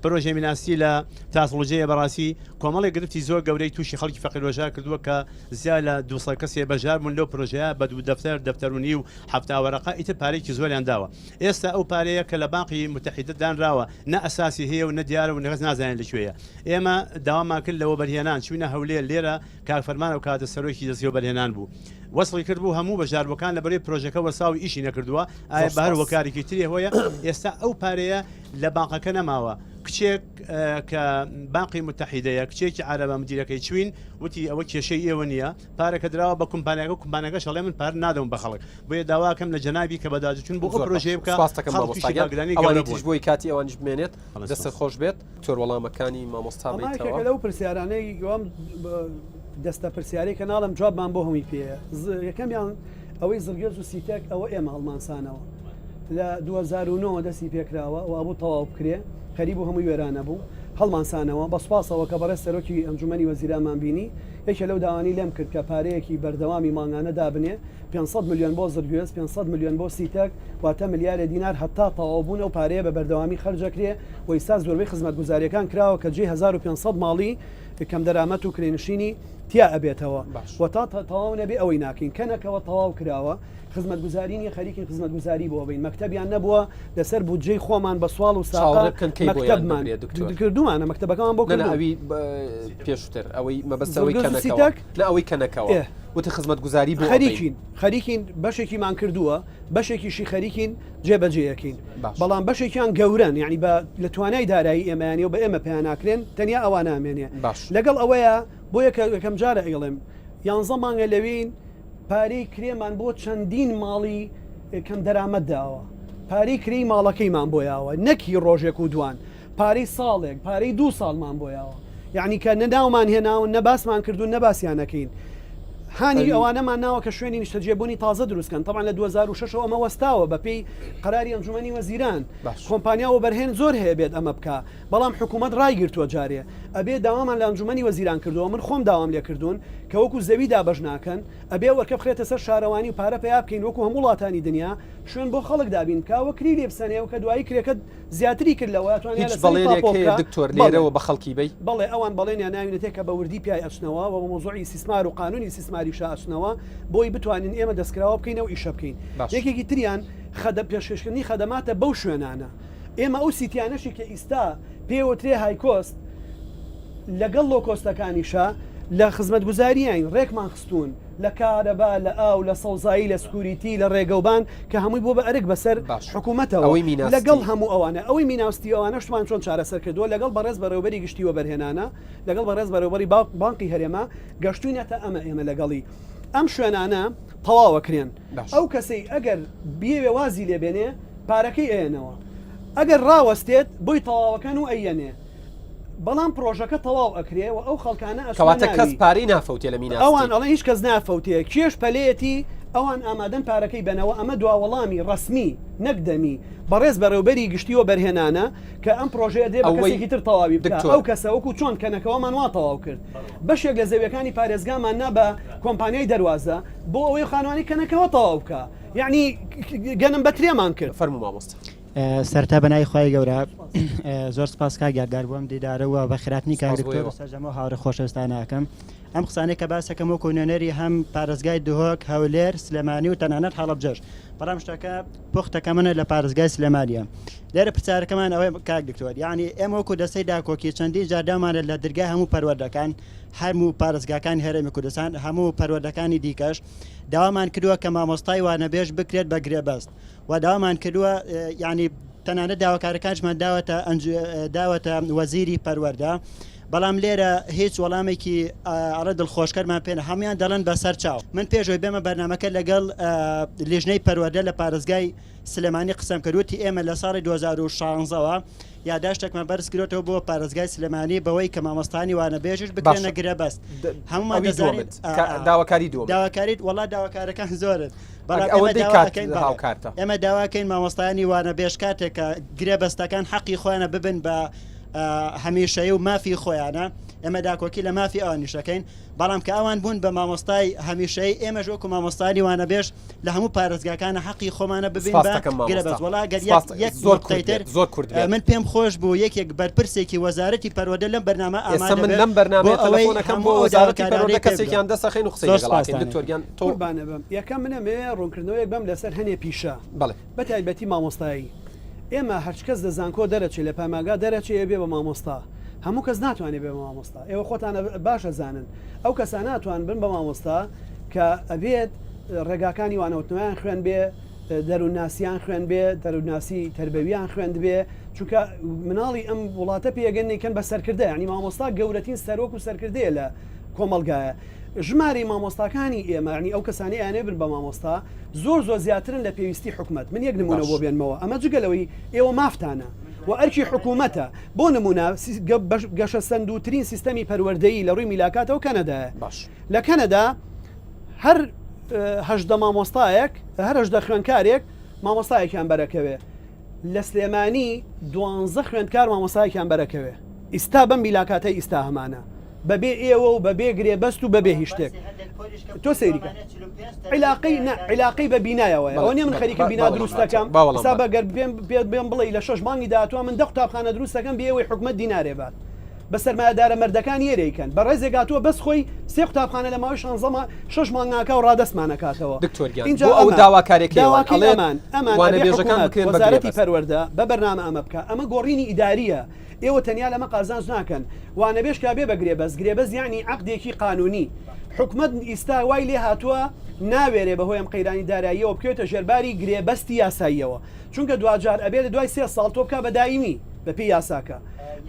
پرۆژەی میناسی لە تاسڵوجەیە بەڕاستی کۆمەڵێک گرفتی زۆر گەورەی تووشی خەڵکی فەقیر وەژار کردووە کە زیاد لە 200 کەسێ بەشدار بوون لەو پرۆژەیە بە دوو دەفتەر دەفتەر و نیو 70 وەرەقە ئیتر پارەیەکی زۆریان داوە ئێستا ئەو پارەیە کە لە بانقی موتەحیدە دانراوە نە ئەساسی هەیە و نە دیارە و نەکەس نازانێت لە کوێیە. ئێمە داوامان کرد لە وەبەرهێنان چووینە هەولێر لێرە کاک فەرمان ئەو کاتە سەرۆکی دەستەی وەبەرهێنان بوو وەسڵی کرد بوو هەموو بەشداربووەکان لە بەرەی پرۆژەکە وەستا و ئیشی نەکردووە ئایا زۆر بە هەر سوپاس. هۆکارێکی تری هۆیە ئێستا ئەو پارەیە لە بانقەکە نەماوە. کچێک کە بانقی متحیدەیە کچێکی عەرەبە مدیرەکەی چوین وتی ئەوە کێشەی ئێوە نییە پارەکە دراوە بە کۆمپانیاکە و کۆمپانیاکەش ئەڵێ من پارە نادەم بە خەڵک بۆیە داواکەم لە جەنابی کە بەداجچون بۆ ئەو زۆر باش پرۆژەیە بکە سپاس دەکەم خەڵک مامۆستا تووشی گیان بارگرانی گەورە ئەوانی تریش بوون بۆی کاتی ئەوانیش بمێنێت بەڵێ دەستت سپاس. خۆش بێت دکتۆر وەڵامەکانی مامۆستا ئەمە بەیتەوە. یەکێکە لەو پرسیارانەی وام دەستە پرسیارەی کە ناڵێم جوابمان بۆ هەمووی پێیە یەکەمیان ئەوەی زڕگوێز و سیتەک ئەوە ئێمە هەڵمانسانەوە لە 2009 دەستی پێکراوە و ئەبوو تەواو بکرێ خەریب و هەمووی وێرانە بوو هەڵمانسانەوە بە سوپاسەوە کە بەڕێز سەرۆکی ئەنجومەنی وەزیرانمان بینی یەکێ لەو داوانەی لێم کرد کە پارەیەکی بەردەوامی مانگانە دابنێ 500 ملیۆن بۆ زڕگوێز 500 ملیۆن بۆ سیتەک واتە ملیارێ دینار هەتا تەواو بوون ئەو پارەیە بە بەردەوامی خەرجەکرێ و ئیستا زۆربەی خزمەتگوزاریەکان کراوە کە جێی 1500 ماڵی کەمدەرامەت و کرێنشینی تیا ئەبێتەوە و تا تەواو نەبێ ئەوەی ناکەین کەنەکەوە تەواو کراوە خزمەتگوزاری نیە خەریکین خزمەتگوزاری بۆ بین مەکتەبیان نەبووە لەسەر بودجەی خۆمان بە سواڵ و ساقە چاوەڕێ بکەن کەی بۆیان مەکتەبمان بکرێت دکتۆر؟ کردوومانە مەکتەبەکەمان بۆ نە نە کردوون ئەوی پێشتر ئەوەی مەبەست ئەوەی زڕگوێز و کەنەکەوە سیتەک؟ نە ئەوەی کەنەکەوە ئێ. وتی خزمەتگوزاری بۆ ئەبەین. خەریکین خەریکین بەشێکیمان کردووە بەشێکیشی خەریکین جێبەجێیەکەین باش. بەڵام بەشێکیان گەورەن یعنی بە لە توانای دارایی ئێمەیانی و بە ئێمە پێیان ناکرێن تەنیا ئەوە نامێنێ باش. لەگەڵ ئەوەیە بۆ یەکە یەکەم جارە ئەیڵێم یانزە مانگە لەوێین پارەی کرێمان بۆ چەندین ماڵی کەم دەرامەت داوە پارەی کرێی ماڵەکەیمان بۆ یاوە نەک هی ڕۆژێک و دوان پارەی ساڵێک پارەی دوو ساڵمان بۆ یاوە یعنی کە نە ناومان هێناون نە باسمان کردوون نە باسیانەکەین هانی ئەوانەمان ناوە کە شوێنی نیشتەجێبوونی تازە دروستکەن طبعا لە 2006 ئەمە وەستاوە بەپێی قەراری ئەنجومەنی وەزیران کۆمپانیا وەبەرهێن زۆر هەیە بێت ئەمە بکە بەڵام حکوومەت ڕایگرتووە جارێ ئەبێ داوامان لە ئەنجومەنی وەزیران کردووە من خۆم داوام لێ کردوون کە وەکو زەوی دابەش ناکەن ئەبێ وەرکە بخرێتە سەر شارەوانی و پارە پەیا بکەین وەکو هەموو وڵاتانی دنیا شوێن بۆ خەڵک دابین بکا و کری لێ بسەنێ و کە دوایی کرێکە زیاتری کرد لەوە توانیان هیچ لەسەری بەڵێنێک تاپۆ هەیە بکا دکتۆر بەڵێ لێرەوە بە خەڵکی بەی؟ بەڵێ ئەوان بەڵێنیان ناوینەتێ کە بە وردی پیای ئەچنەوە و بە مەوزوعی ئیستیسمار و قانونی ئیستیسماریشا ئەچنەوە بۆی بتوانین ئێمە دەستکراوە بکەین و ئیشە بکەین باش. یەکێکی تریان خەدە پێشکەشکردنی خەدەماتە بەو شوێنانە ئێمە ئەو سیتیانەشی کە ئیستا پێی وترێ high cost لەگەڵ low cost ەکانیشا لە خزمەتگوزاریین ڕێکمان خستوون لە کارەبا لە ئاو لە سەوزایی لە security لە ڕێگەوبان کە هەمووی بۆ بە ئەرک بەسەر باش حکوومەتەوە ئەوەی میناستی لەگەڵ هەموو ئەوانە ئەوەی میناستی ئەوانەشمان چۆن چارەسەر کردووە لەگەڵ بەڕێز بەڕێوبەری گشتی وەبەرهێنانە لەگەڵ بەڕێز بەڕێوبەری بانقی هەرێمە گەشتوینەتە ئەمە ئێمە لەگەڵی ئەم شوێنانە تەواوەکرێن باش ئەو کەسەی ئەگەر بیەوێ وازی لێ بێنێ پارەکەی ئەیەنەوە ئەگەر ڕاوەستێت بۆی تەواوەکەن و ئەیەنێ بەڵام پرۆژەکە تەواو ئەکرێ و ئەو خەڵکانە ئەچنە کەواتە کەس ناوی پارەی نافەوتێ لە ئەوان میناستی. ئەڵێن هیچ کەس نافەوتێ کێش پەلەیەتی ئەوان ئامادەن پارەکەی بەنەوە ئەمە دوا وەڵامی ڕەسمی نەک دەمی بەڕێز بەڕێوبەری گشتی وەبەرهێنانە کە ئەم پرۆژەیە درێ بە ئەوەی کەسێکی تر تەواوی بکا دکتۆر. ئەو کەسە وەکو چۆن کەنەکەوەمان وا تەواو کرد بەشێک لە زەویەکانی پارێزگامان نا بە کۆمپانیای دەروازە بۆ ئەوەی خانوانی کەنەکەوە تەواو بکا یەعنی گەنم بە ترێمان کرد. فەرموو مامۆستا. سەرەتا بەناوی خوای گەورە زۆر سپاس کاک یادگار بۆ ئەم دیدارە و بەخێرهاتنی کاک سپاس بۆ دکتۆر و ئێوە. سەرجەم ئەو هاوڕێ خۆشەویستانە ئەکەم. ئەم قسانەی کە باس ئەکەم وەکو نوێنەری هەم پارێزگای دهۆک، هەولێر، سلێمانی و تەنانەت هەڵەبجەش. بەڵام شتەکە پوختەکە منە لە پارێزگای سلێمانیە. لێرە پرسیارەکەمان ئەوەیە کاک دکتۆر یەعنی ئێمە وەکو دەستەی داکۆکی چەندین جار داومانە لە درگای هەموو پەروەردەکان هەموو پارێزگاکانی هەرێمی کوردستان هەموو پەروەردەکانی دیکەش داوامان کردووە کە مامۆستای وانەبێژ بکرێت بە گرێبەست و داوامان کردووە یعنی تەنانەت داواکارەکانشمان داوەتە داوەتە وەزیری پەروەردە بەڵام لێرە هیچ وەڵامێکی ئەڵێ دڵخۆشکەرمان پێ هەموان دەڵێن بەسەر چاو من پێشەوەی بێمە بەرنمەکە لەگەڵ لیژنەی پەروەردە لە پارێزگای سلێمانی قسەم کرد وتی ئێمە لە ساڵی 2016ەوە یاداشتێکمان بەرز کرۆتەوە بۆ پارێزگای سلێمانی بەوەی کە مامۆستانی وانەبێژش بکرێنە گرێبەست هەمومان دەزانین داواکاری دووەم داواکاریت وەڵا داواکارەکان زۆرن بەڵام ئەوەندەی کات هاوکارتە ئێمە داواکەین مامۆستایانی وانەبێژ کاتێک کە گرێبەستەکان حەقی خۆیانە ببن بە هەمیشەیی و مافی خۆیانە ئێمە داکۆکی لە مافی ئەوانیشەکەین بەڵام کە ئەوان بوون بە مامۆستای هەمیشەیی ئێمەش وەکو مامۆستانی وانەبێژ لە هەموو پارێزگاکانە حەقی خۆمانە ببین سپاس بە دەکەم مامۆستا. گرێبەست وەڵا گەر سپاس یەک یەک زۆر نوقتەی کورت تر بێت زۆر کورت بێت. من پێم خۆش بوو یەکێک بەرپرسێکی وەزارەتی پەروەردە لەم بەرنامە ئێستا ئامادە من بێت لەم بۆ بەرنامەیە ئەوەی تەلەفۆنەکەم بۆ هەموو ئەو وەزارەتی داواکارانەی پەروەردە پێ بگا. کەسێکیان دەسەخەین و قسەی زۆر لەگەڵ ئەکەین سپاستان دکتۆر گیان تۆ قوربانە بم یەکەم من ئەمەوێ ڕوونکردنەوەیەک بەم لەسەر هەنێ پیشە بەڵێ. بە تایبەتی مامۆستایی ئێمە هەرچ کەس لە زانکۆ دەرەچێ لە پەیمانگا دەرەچێ ئەبێ بە مامۆستا هەموو کەس ناتوانێ بێ بە مامۆستا ئێوە خۆتان باش ئەزانن ئەو کەسانە ئەتوان بن بە مامۆستا کە ئەبێت ڕێگاکانی وانەوتنەوەیان خوێن بێ. دەروونناسیان خوێندبێ، دەروونناسی تەربەویان خوێندبێ، چونکە مناڵی ئەم وڵاتە پێگەن نیکەن بە سەرکردە، یانی مامۆستا گەورەترین سەرۆک و سەرکردەیە لە کۆمەڵگایە. ژمارەی مامۆستاکانی ئێمە یانی ئەو کەسانەی ئەیانەوێ بن بە مامۆستا زۆر زۆر زیاترن لە پێویستی حکومەت. من یەک نموونە بۆ بێنمەوە، ئەمە جگە لەوەی ئێوە مافتانە و ئەرکی حکومەتە، بۆ نموونە گەشەسەندووترین سیستەمی پەروەردەیی لە ڕووی میلاکاتەوە کەنەدایە. لە کەنەدا هەر 18 مامۆستایەک هەر 18 خوێندکارێک مامۆستایەکیان بەرەکەوێ لە سلێمانی دوانزە خوێندکار مامۆستایەکیان بەرەکەوێ ئیستا بەم میلاکاتەی ئیستا هەمانە بەبێ ئێوە و بەبێ گرێبەست و بەبێ هیچ شتێک تۆ سەیریکە عیلاقەی نا عیلاقەی بە بینایەوە ئەوە نیە من خەریکە بینا دروست دەکەم ئێستا بە گەر پێم پێت بێم بڵێ لە شەش مانگی داهاتووە من دە قوتابخانە دروست دەکەم بێ ئەوەی حکومەت دینارێ بات بە سەرمایەدارە مەردەکان یەرێی کەن بەڕێزێک هاتووە بەس خۆی سێ قوتابخانە لە ماوەی شانزە ما شەش مانگ ناکا و ڕادەستمان ئەکاتەوە دکتۆر گیان ئینجا بۆ ئەو ئەمە داواکاریەکەی ئەوان داواکەی ئەڵێن ئەمان ئەمان ئەبێ وانەبێژەکان حکوومەت بکرێن بە وەزارەتی گرێبەست پەروەردە بە بەرنامە ئەمە بکا ئەمە گۆڕینی ئیدارییە ئێوە تەنیا لەمە قازانج ناکەن وانەبێژ کا بێ بە گرێبەست گرێبەست یەعنی عەقدێکی قانوونی حکومەت ئیستا وای لێ هاتووە ناوێرێ بەهۆی ئەم قەیرانی داراییەوە بکەوێتە ژێرباری گرێبەستی یاساییەوە چونکە دواجار ئەبێ لە دوای سێ ساڵ تۆ بکا بە دایمی بە پێی یاساکە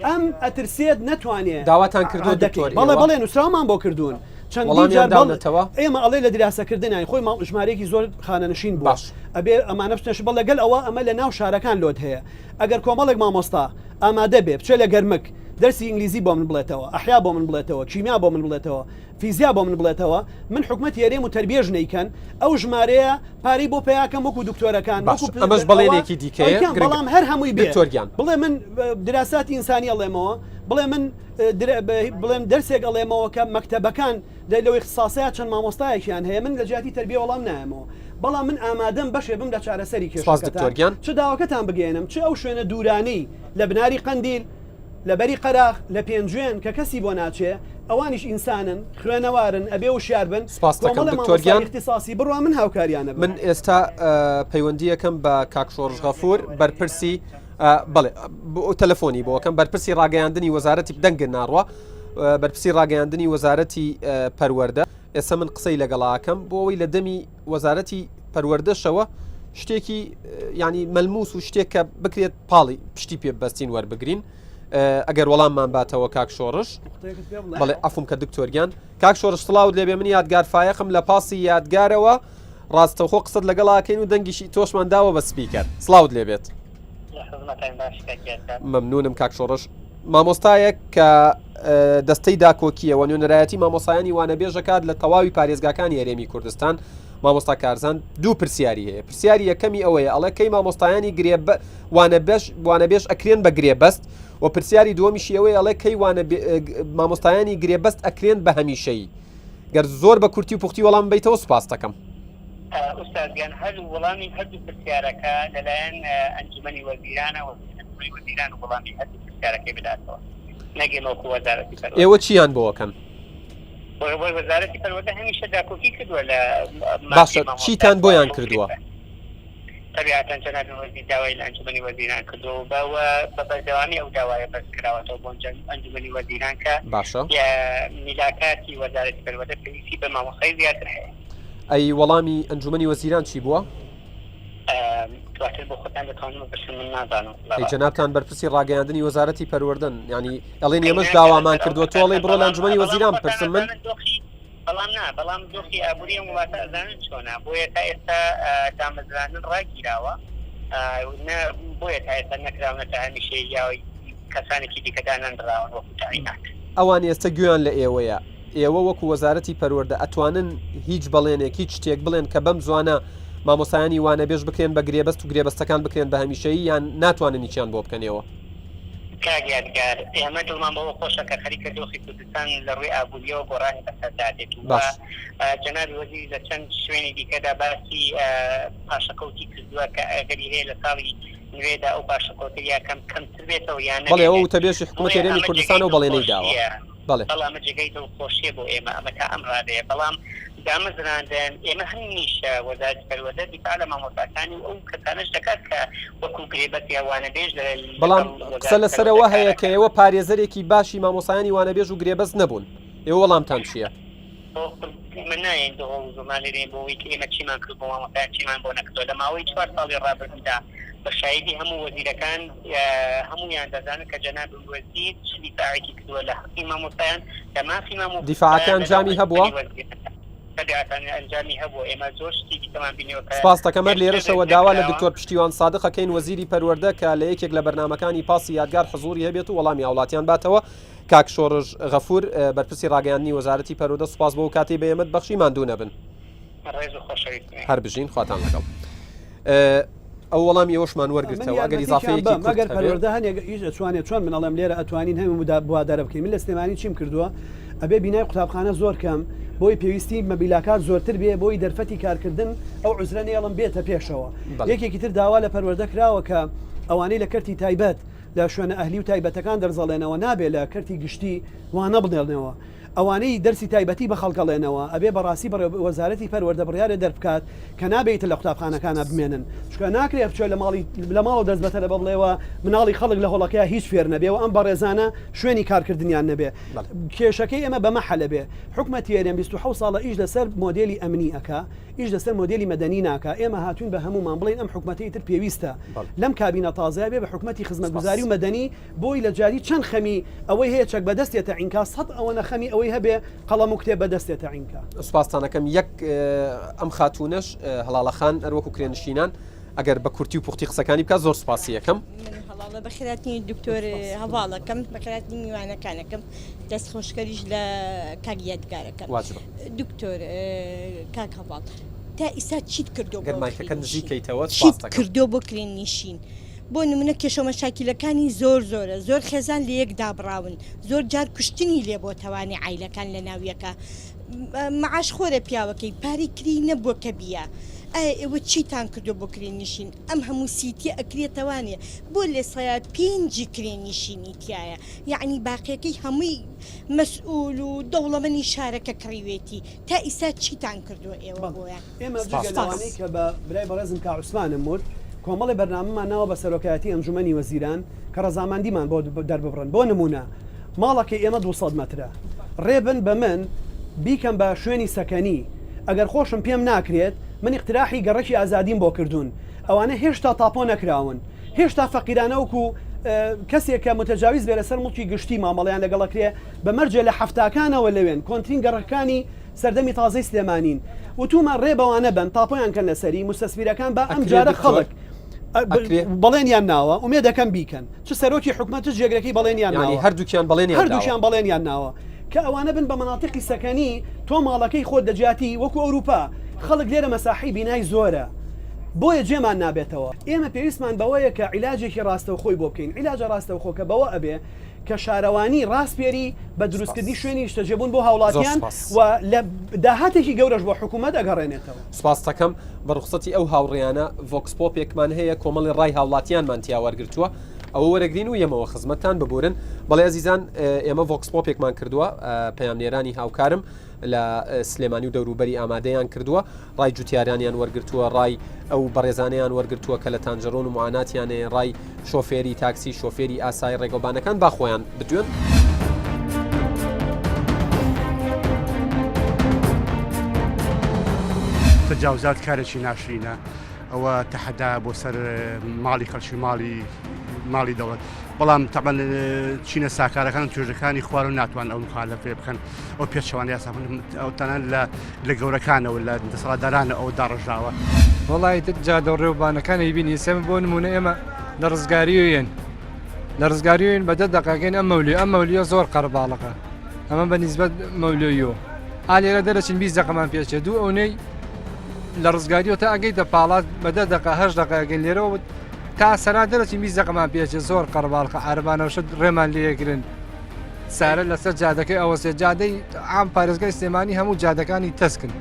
ئەم ئەترسێت نەتوانێ داواتان کردووە دەکەی دکتۆر بەڵێ ئێوە؟ بەڵێ نووسراومان بۆ کردوون چەندین وەڵامیان جار بەڵ داونەتەوە؟ ئێمە ئەڵێ لە دراسەکردنین خۆی ماڵ ژمارەیەکی زۆر خانەنشین بووە باش. ئەبێ ئەمانە بچنە بەڵ لەگەل ئەوە ئەمە لە ناو شارەکان لۆت هەیە ئەگەر کۆمەڵێک مامۆستا ئامادە بێ بچێ لە گەرمک دەرسی ئینگلیزی بۆ من بڵێتەوە ئەحیا بۆ من بڵێتەوە کیمیا بۆ من بڵێتەوە فیزیا بۆ من بڵێتەوە من حکومەتی هەرێم و تەربیەش نەیکەن ئەو ژمارەیە پارەی بۆ پەیاکەم وەکو دکتۆرەکان باش وەکو ئەمەش ئەوە بەڵێنێکی دیکەیە ئەیکەم گرنگە بەڵام هەر هەمووی بێ دکتۆر گیان بڵێ من دراساتی ئینسانی ئەڵێمەوە بڵێ من بڵێم دەرسێک ئەڵێمەوە کە مەکتەبەکان لەو ئیختیساسەیا چەند مامۆستایەکیان هەیە من لە جیاتی تەربیە وەڵام نایەمەوە بەڵام من ئامادەم بەشێ بم لە چارەسەری سپاس کێشەکەتان دکتۆر گیان. چ داواکەتان بگەیەنم چ ئەو شوێنە دوورانەی لە بناری قەندیل لە بەری قەراخ لە پێنجوێن کە کەسی بۆ ناچێ ئەوانیش ئینسانن خوێنەوارن ئەبێ وشیار بن سپاست دەکەم کۆمەڵێ دکتۆر مامۆستای گیان. ئیختیساسی بڕوا من هاوکاریانە بم. من ئێستا پەیوەندیەکەم بە کاک شۆڕش غەفور بەرپرسی بەڵێ تەلەفۆنی بۆکەم بەرپرسی ڕاگەیاندنی وەزارەتی دەنگن ناڕوە بەرپرسی ڕاگەیاندنی وەزارەتی پەروەردە ئێستا من قسەی لەگەڵاکەم بۆ ئەوەی لە دەمی وەزارەتی پەروەردەشەوە شتێکی ینی مەلموس و شتێک کە بکرێت پاڵی پشتی پێ بەستین وەربگرین ئەگەر وەڵاممان باتەوە کاک شۆڕش بەڵێ ئەفم کە دکتۆریان کاک شۆڕش سڵاوت لێبێ من یادگار فایەقم لە پاسی یادگارەوە ڕاستەوخۆ قسەت لەگەڵاکەین و دەنگیشی تۆشمان داوە بە سپیکەر سڵاوت لێبێت مەمنونم کاک شۆڕش مامۆستایەک کە دەستەی داکۆکیەوە نوێنەرایەتی مامۆسایانی وانەبێژەکات لە تەواوی پارێزگاکانی هەرێمی کوردستان مامۆستا کارزان دوو پرسیاری هەیە پرسیاری یەکەمی ئەوەیە ئەڵێ کەی مامۆستایانی گرێ وانەبێژ وانەبێژ ئەکرێن بە گرێبەست و پرسیاری دووەمیشی ئەوەیە ئەڵێ کەی وانە مامۆستایانی گرێبەست ئەکرێن بە هەمیشەیی گەر زۆر بە کورتی و پوختی وەڵام بیتەوە سوپاس دەکەم. ئوستاز گیان هەر وەڵامی هەردوو پرسیارەکە لەلایەن ئەنجومەنی وەزیرانەوە ئەنجومەنی وەزیران وەڵامی هەردوو پرسیارەکەی بداتەوە نەک ئێمە وەکو وەزارەتی پەروەردە. ئێوە چیان بۆ ئەکەن؟ وەزارەتی پەروەردە هەمیشە داکۆکی کردووە لە باشە چیتان بۆیان کردووە؟ تەبیعەتەن جەنابی وەزیر داوای لە ئەنجومەنی وەزیران کردووە و بە بەردەوامی ئەو داوایە بەرز کراوەتەوە بۆ ئەنجومەنی وەزیران کە باشە میلاکاتی وەزارەتی پەروەردە پێویستی بە مامۆستای زیاتر هەیە. ئەی وەڵامی ئەنجومەنی وەزیران چی بووە؟ دواتر بۆ خۆتان دەتوانن بپرسن من نازانم. ئەی جەنابتان بەرپرسی ڕاگەیاندنی وەزارەتی پەروەردەن یانی ئەڵێن ئێمەش داوامان کردووە تۆ ئەڵێی بڕۆ لە ئەنجومەنی وەزیران بپرسن من بەڵام نا بەڵام دۆخی ئابووری ئەم وڵاتە ئەزانن چۆنە بۆیە تا ئێستا دامەزراندن ڕاگیراوە بۆیە تا ئێستا نەکراونەتە هەمیشەیی یا کەسانێکی دیکە دانەنراون وەکو تەعینات. ئەوان ئێستا گوێیان لە ئێوەیە، ئێوە وەکو وەزارەتی پەروەردە ئەتوانن هیچ بەڵێنێک هیچ شتێک بڵێن کە بەم زوانە مامۆستایانی وانەبێژ بکرێن بە گرێبەست و گرێبەستەکان بکرێن بە هەمیشەیی یان ناتوانن هیچیان بۆ بکەن ئێوە؟ کاک یادگار، ئێمە دڵمان بەوە خۆشە کە خەریکە دۆخی کوردستان لە ڕووی ئابوورییەوە گۆڕانی بەسەردا دێت و باش. جەنابی وەزیر لە چەند شوێنی دیکەدا باسی پاشەکەوتی کردووە کە ئەگەری هەیە لە ساڵی نوێدا ئەو پاشەکەوتە یا کەم کەمتر بێتەوە یا بەڵێ ئەوە نەمێنێت. وتەبێژی حکوومەتی بۆیە هەرێمی ئەمە کوردستانە جێگەی و بەڵێنەی داوە. دڵخۆشییە. بەڵێ. بەڵێ ئەمە جێگەی دڵخۆشییە بۆ ئێمە، ئەمە تا ئەم ڕادەیە. بەڵام دامەزراندن، ئێمە هەمیشە وەزارەتی پەروەردە دیفاع لە مامۆستاکانی و ئەو کەسانەش دەکات کە وەکو گرێبەست یا وانەبێژ لە بەڵام لەگەڵ قسە وەزارەتی لەسەر پەروەردە ئەوە هەیە کە کارەکەن. ئێوە پارێزەرێکی باشی مامۆستایانی وانەبێژ و گرێبەست نەبوون. ئێوە وەڵامتان چییە؟ ئێمە نایەین دهۆڵ و زوڕنا لێدەین بۆ ئەوەی کە ئێمە چیمان کرد بۆ مامۆستایان چیمان بۆ نەکردووە لە ماوەی چوار ساڵی ڕابردوودا بە شایدی هەموو وەزیرەکان هەموویان دەزانن کە جەنابی وەزیر چ دیفاعێکی کردووە لە حەقی مامۆستایان لە مافی مامۆستایان دیفاعەکە لەناو ئەنجامی هەبووە؟ ئەنجومەنی وەزیراندا. تەبیعەتەن ئەنجامی هەبووە ئێمە زۆر شتی دیکەمان بینیوە کە سپاست دەکەم هەر پێشتر لێرەشەوە داوا لە نەکراوە. دکتۆر پشتیوان سادق ئەکەین وەزیری پەروەردە کە لە یەکێک لە بەرنامەکانی پاسی یادگار حزوری هەبێت و وەڵامی هاوڵاتیان باتەوە کاک شۆڕش غەفور بەرپرسی ڕاگەیاندنی وەزارەتی پەروەردە سوپاس بۆ ئەو کاتەی بە ئێمەت بەخشی ماندوو نەبن. ڕێز و خۆشەویستم. هەر بژین خواتان لەگەڵ. ئەو وەڵامی ئێوەشمان من وەرگرتەوە ئەگەر یارمەتیەکیان ئیزافەیەکی بەم کورت ئەگەر هەبێ. پەروەردە هەنێک ئیش ئەتوانێ چۆن من ئەڵێم لێرە ئەتوانین هەموو مدا بوادارە بکەین من لە سلێمانی چیم کردووە ئەبێ بینای قوتابخانە زۆر کەم بۆی پێویستی مەبیلاکات زۆرتر بێ بۆی دەرفەتی کارکردن ئەو عوزرە نەیەڵم بێتە پێشەوە بەڵێ. یەکێکی تر داوا لە پەروەردە کراوە کە ئەوانەی لە کەرتی تایبەت لە شوێنە ئەهلی و تایبەتەکان دەرزەڵێنەوە نابێ لە کەرتی گشتی وانە بڵێنەوە ئەوانەی دەرسی تایبەتی بە خەڵک ئەڵێنەوە ئەبێ بەڕاستی بەڕێ وەزارەتی پەروەردە بڕیارێ دەربکات کە نابێ ئیتر لە قوتابخانەکانا بمێنن چونکە ناکرێ بچێ لە ماڵی لە ماڵەوە دەست بە تەلەبە بڵێ و مناڵی خەڵک لە هۆڵەکەیا هیچ فێر نەبێ و ئەم بەڕێزانە شوێنی کارکردنیان نەبێ کێشەکەی ئێمە بەمە حەلە بێ حکومەتی هەرێم 27 ساڵە ئیش لەسەر مۆدێلی ئەمنی ئەکا ئیش لەسەر مۆدێلی مەدەنی ناکا ئێمە هاتوین بە هەموومان بڵێین ئەم حکومەتە ئیتر پێویستە لەم کابینە تازەیە بێ بە حکومەتی خزمەتگوزاری و مەدەنی بۆی لە جاری چەند خەمی ئەوەی هەیە چەک بەدەستێ تەعین کا سەت ئەوەنە خەمی ئەوەی هەبێ قەڵەم و کتێب بەدەستێ تەعین کا. سوپاستان ئەکەم یەک ئەم خاتوونەش هەڵاڵە خان هەروەکو کرێنشینان ئەگەر بە کورتی و پوختی قسەکانی بکات زۆر سوپاسی ئەکەم. من هەڵاڵە بەخێراتنی دکتۆر هەڤاڵەکەم بەخێراتنی میوانەکانەکەم دەست خۆشکەریش لە کاک یادگارەکەم واجبە. دکتۆر کاک هەڤاڵ تا ئیستا چیت کردۆ گەر بۆ مایکەکە نزیک کرێنشین کەیتەوە چیت سوپاست ئەکەم. کردۆ بۆ کرێنشین بۆ نمونە کێشەو مەشاکیلەکانی زۆر زۆرە زۆر خێزان لەیەک دابڕاون زۆر جار کوشتنی لێ بۆتەوانی عایلەکان لەناو یەکا معاش خۆرە پیاوەکەی پارەی کری نەبووە کە بیە ئایا ئێوە چیتان کردوە بۆ کرێ نشین ئەم هەموو سیتیە ئەکرێتەوانێ بۆ لە سەیا پێنجی کرێ نشینی تیایە یەعنی باقیەکەی هەمووی مەسئول و دەوڵەمەنی شارەکە کڕیوێتی تا ئیستا چیتان کردوە ئێوە بۆیان. ئێمە جگە سپاس. لەوانەی کە بە برای بەڕێزم کاک عوسمانم وت، کۆمەڵێ بەرنامەمان ناوە بە سەرۆکایەتی ئەنجومەنی وەزیران کە ڕەزامەندیمان بۆ دەرببڕن. بۆ نموونە ماڵەکەی ئێمە 200 مەترە. ڕێ بن بە من بیکەم بە شوێنی سەکەنی. ئەگەر خۆشم پێم ناکرێت، من ئیقتراحی گەڕەکی ئازادیم بۆ کردوون. ئەوانە هێشتا تاپۆ نەکراون. هێشتا فەقیرانە وەکو کەسێک کە متجاویز بێ لەسەر موڵکی گشتی مامەڵەیان لەگەڵ ئەکرێ، بە مەرجێ لە حەفتاکانەوە لەوێن، کۆنترین گەڕەکەکانی سەردەمی تازەی سلێمانین وتومە ڕێ بەوانە بەن تاپۆیان کەن لەسەری موستەسمیرەکان با ئەم ئەکرێ جارە دکتۆر خەڵک ئەکرێ بەڵێنیان ناوە ئومێدەکەم بیکەن چ سەرۆکی حکومەت چ جێگرەکەی بەڵێنیان یانی ناوە هەردووکیان بەڵێنیان داوە. هەردووکیان بەڵێنیان ناوە کە ئەوانە بن بە مەناتیقی سەکەنی تۆ ماڵەکەی خۆت دەجیاتی وەکو ئەوروپا خەڵک لێرە مەساحەی بینای زۆرە بۆیە جێمان نابێتەوە ئێمە پێویستمان بەوەیە کە عیلاجێکی ڕاستەوخۆی بۆ بکەین عیلاجە ڕاستەوخۆکە بەوە ئەبێ کە شارەوانی ڕاسپێری بە دروستکردنی سپاس. شوێنی نیشتەجێبوون بۆ زۆر هاوڵاتیان سپاس. و لە داهاتێکی گەورەش بۆ حکوومەت ئەگەڕێنێتەوە. سپاستەکەم. بە ڕوخسەتی ئەو هاوڕێیانە vox pop ێکمان هەیە کۆمەڵی ڕای هاوڵاتیانمان تیا وەرگرتووە ئەوە وەرەگرین و یەمەوە خزمەتتان ببورن بەڵێ ئەزیزان ئێمە vox pop ێکمان کردووە پەیامنێرانی هاوکارم لە سلێمانی و دەوروبەری ئامادەیان کردووە ڕای جوتیارانیان وەرگرتووە، ڕای ئەو بەڕێزانەیان وەرگرتووە کە لە تانجەرۆن و معاناتیان هەیە، ڕای شۆفێری تاکسی، شۆفێری ئاسایی ڕێگەوبانەکان با خۆیان بدوێن. تەجاوزات کارێکی ناشرینە ئەوە تەحەدا بۆ سەر ماڵی خەڵکی ماڵی ماڵی دەوڵەت بەڵام تەبەن چینە ساکارەکان توێژەکانی خوار و ناتوان ئەو مخالفێ بکەن ئەو پێچەوانە یاسا ئەو تەنانەت لە لە گەورەکانەوە لە دەسەڵاتدارانە ئەوە داڕژاوە. وەڵا ئیتر جادە و ڕێوبانەکان ئەیبینی ئێستا بۆ نموونە ئێمە لە ڕزگاریین لە ڕزگاریین بە دە دەقەکەین ئەم مەولی ئەم مەولیە زۆر قەرەباڵغە ئەمە بە نیسبەت مەولەویەوە ئا لێرە دەرەچین 20 دەقەمان پێچێت دوو ئەونەی لە ڕزگاریەوە تا ئەگەیتە پاڵات بە دە دەقە هەشت دەقە ئەگەین لێرەوە تا سەرا دەرەچین 20 دەقەمان پێچێت زۆر قەرەباڵغە عارەبانەوشە ڕێمان لێگرن سارە لەسەر جادەکەی ئەوەسێ جادەی عام پارێزگای سلێمانی هەموو جادەکانی تەسکن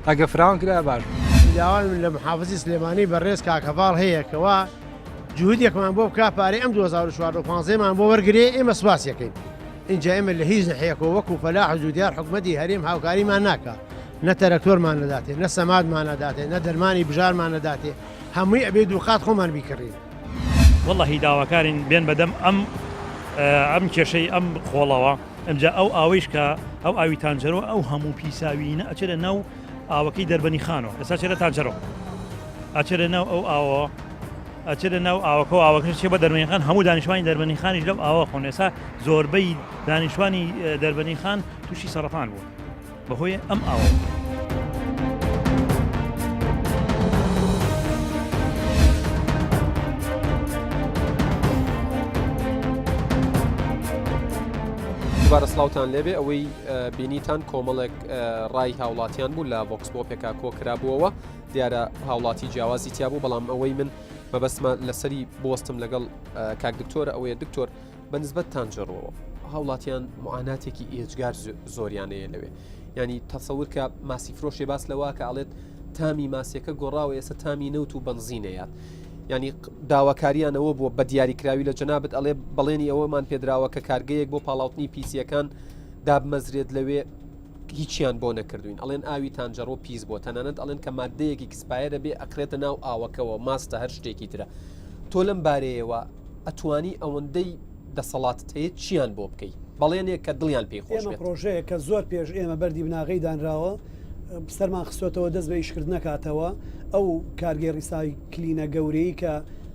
ئەگە فراوان کرا باش بوو. داوام لە محافزی سلێمانی بەڕێز کاک هەڤاڵ هەیە کەوا جهودێکمان بۆ بکا پارەی ئەم 2014 و 15 مان بۆ وەرگرێ ئێمە سوپاسی ئەکەین ئینجا ئێمە لە هیچ نەحیەکەوە وەکو فەلاح و جوتیار حکومەتی هەرێم هاوکاریمان ناکا نە تەرەکتۆرمان نەداتێ نە سەمادمان نەداتێ نە دەرمانی بژارمان نەداتێ هەمووی ئەبێ دووقات خۆمان بیکڕین. وەڵاهی داواکارین بێن بەدەم ئەم ئەم کێشەی ئەم خۆڵەوە ئەمجا ئەو ئاوەیش کە. ئەو ئاوی تانجەرۆ ئەو هەموو پیساویینە ئەچێتە ناو ئاوەکەی دەربەنی خانەوە ئێستا چێتە تانجەرۆ ئەچێتە ناو ئەو ئاوە ئەچێتە ناو ئاوەکە و ئاوەکەش چێ بە دەربەنی خان هەموو دانیشتوانی دەربەنی خانیش لەو ئاوە خۆن ئێستا زۆربەی دانیشتوانی دەربەنی خان تووشی سەرەتان بوون بەهۆی ئەم ئاوە. دووبارە سڵاوتان لێبێ ئەوەی بینیتان کۆمەڵێک ڕای هاوڵاتیان بوو لە vox pop ێکا کۆ کرابووەوە دیارە هاوڵاتی جیاوازی تیا بوو بەڵام ئەوەی من مەبەستمە لەسەری بوەستم لەگەڵ کاک دکتۆرە ئەوەیە دکتۆر بە نسبەت تانجەڕۆوە هاوڵاتیان معاناتێکی ئێجگار زۆریان هەیە لەوێ ینی تەسەور کە ماسی فرۆشێ باس لەوە کە ئەڵێت تامی ماسیەکە گۆڕاوە ئێستا تامی نەوت و بەنزینەیات ینی داواکاریانەوە بووە بە دیاریکراوی لە جەنابەت ئەڵێ بەڵێنی ئەوەمان پێدراوە کە کارگەیەک بۆ پاڵاوتنی پیسیەکان دابمەزرێت لەوێ هیچیان بۆ نەکردوین ئەڵێن ئاوی تانجەڕۆ پیس بووە تەنانەت ئەڵێن کە مادەیەکی expire ە بێ ئەکرێتە ناو ئاوەکەوە ماستە هەر شتێکی ترە تۆ لەم بارەیەوە ئەتوانی ئەوەندەی دەسەڵاتت هەیە چیان بۆ بکەی بەڵێنێک کە دڵیان پێی خۆش ئێمە بێت. پڕۆژەیەک کە زۆر پێش ئێمە بەردی بناغەی دانراوە سەرمان خستۆتەوە دەست بە ئیشکردن نەکاتەوە ئەو کارگەی ڕیسایکلینە گەورەی کە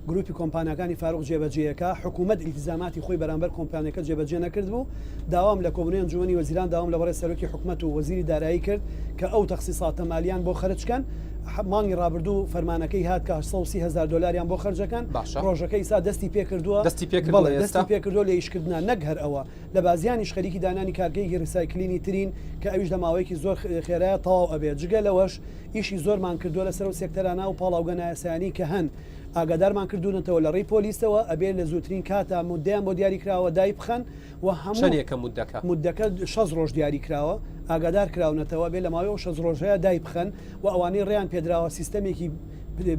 گروپی کۆمپانیاکانی فاروق جێبەجێیەکا، حکومەت ئیلتیزاماتی خۆی بەرامبەر کۆمپانیەکە جێبەجێ نەکردبوو، داوام لە کۆبونەوەی ئەنجومەنی وەزیران داوام لە بەڕێز سەرۆکی حکومەت و وەزیری دارایی کرد کە ئەو تەخسیساتە مالیان بۆ خەرج کەن، مانگی ڕابردوو فەرمانەکەی هات کە 830 هەزار دۆلاریان بۆ خەرجەکەن، باشە. پڕۆژەکە ئیستا دەستی پێکردووە، دەستی پێکردووە بەڵێ ئێستا؟ دەستی پێکردووە لە ئیشکردنا، نەک هەر ئەوە لە بازیانیش خەریکی دانانی کارگەیەکی ڕیسایکلینی ترین کە ئەویش لە ماوەیەکی زۆر خێرایا تەواو ئەبێت، جگە لەوەش ئیشی زۆرمان کردووە لەسەر ئەو سێکتەرانە و پاڵاوگە نایاسایانەی کە هەن ئاگادارمان کردوونەتەوە لە ڕێی پۆلیسەوە ئەبێ لە زووترین کاتا موددەیان بۆ دیاری کراوە دایبخەن و هەموو چەندێکە موددەکە؟ موددەکە 60 ڕۆژ دیاری کراوە ئاگادار کراونەتەوە ئەبێ لە ماوەی ئەو 60 ڕۆژەیا دایبخەن و ئەوانەی ڕێیان پێدراوە سیستەمێکی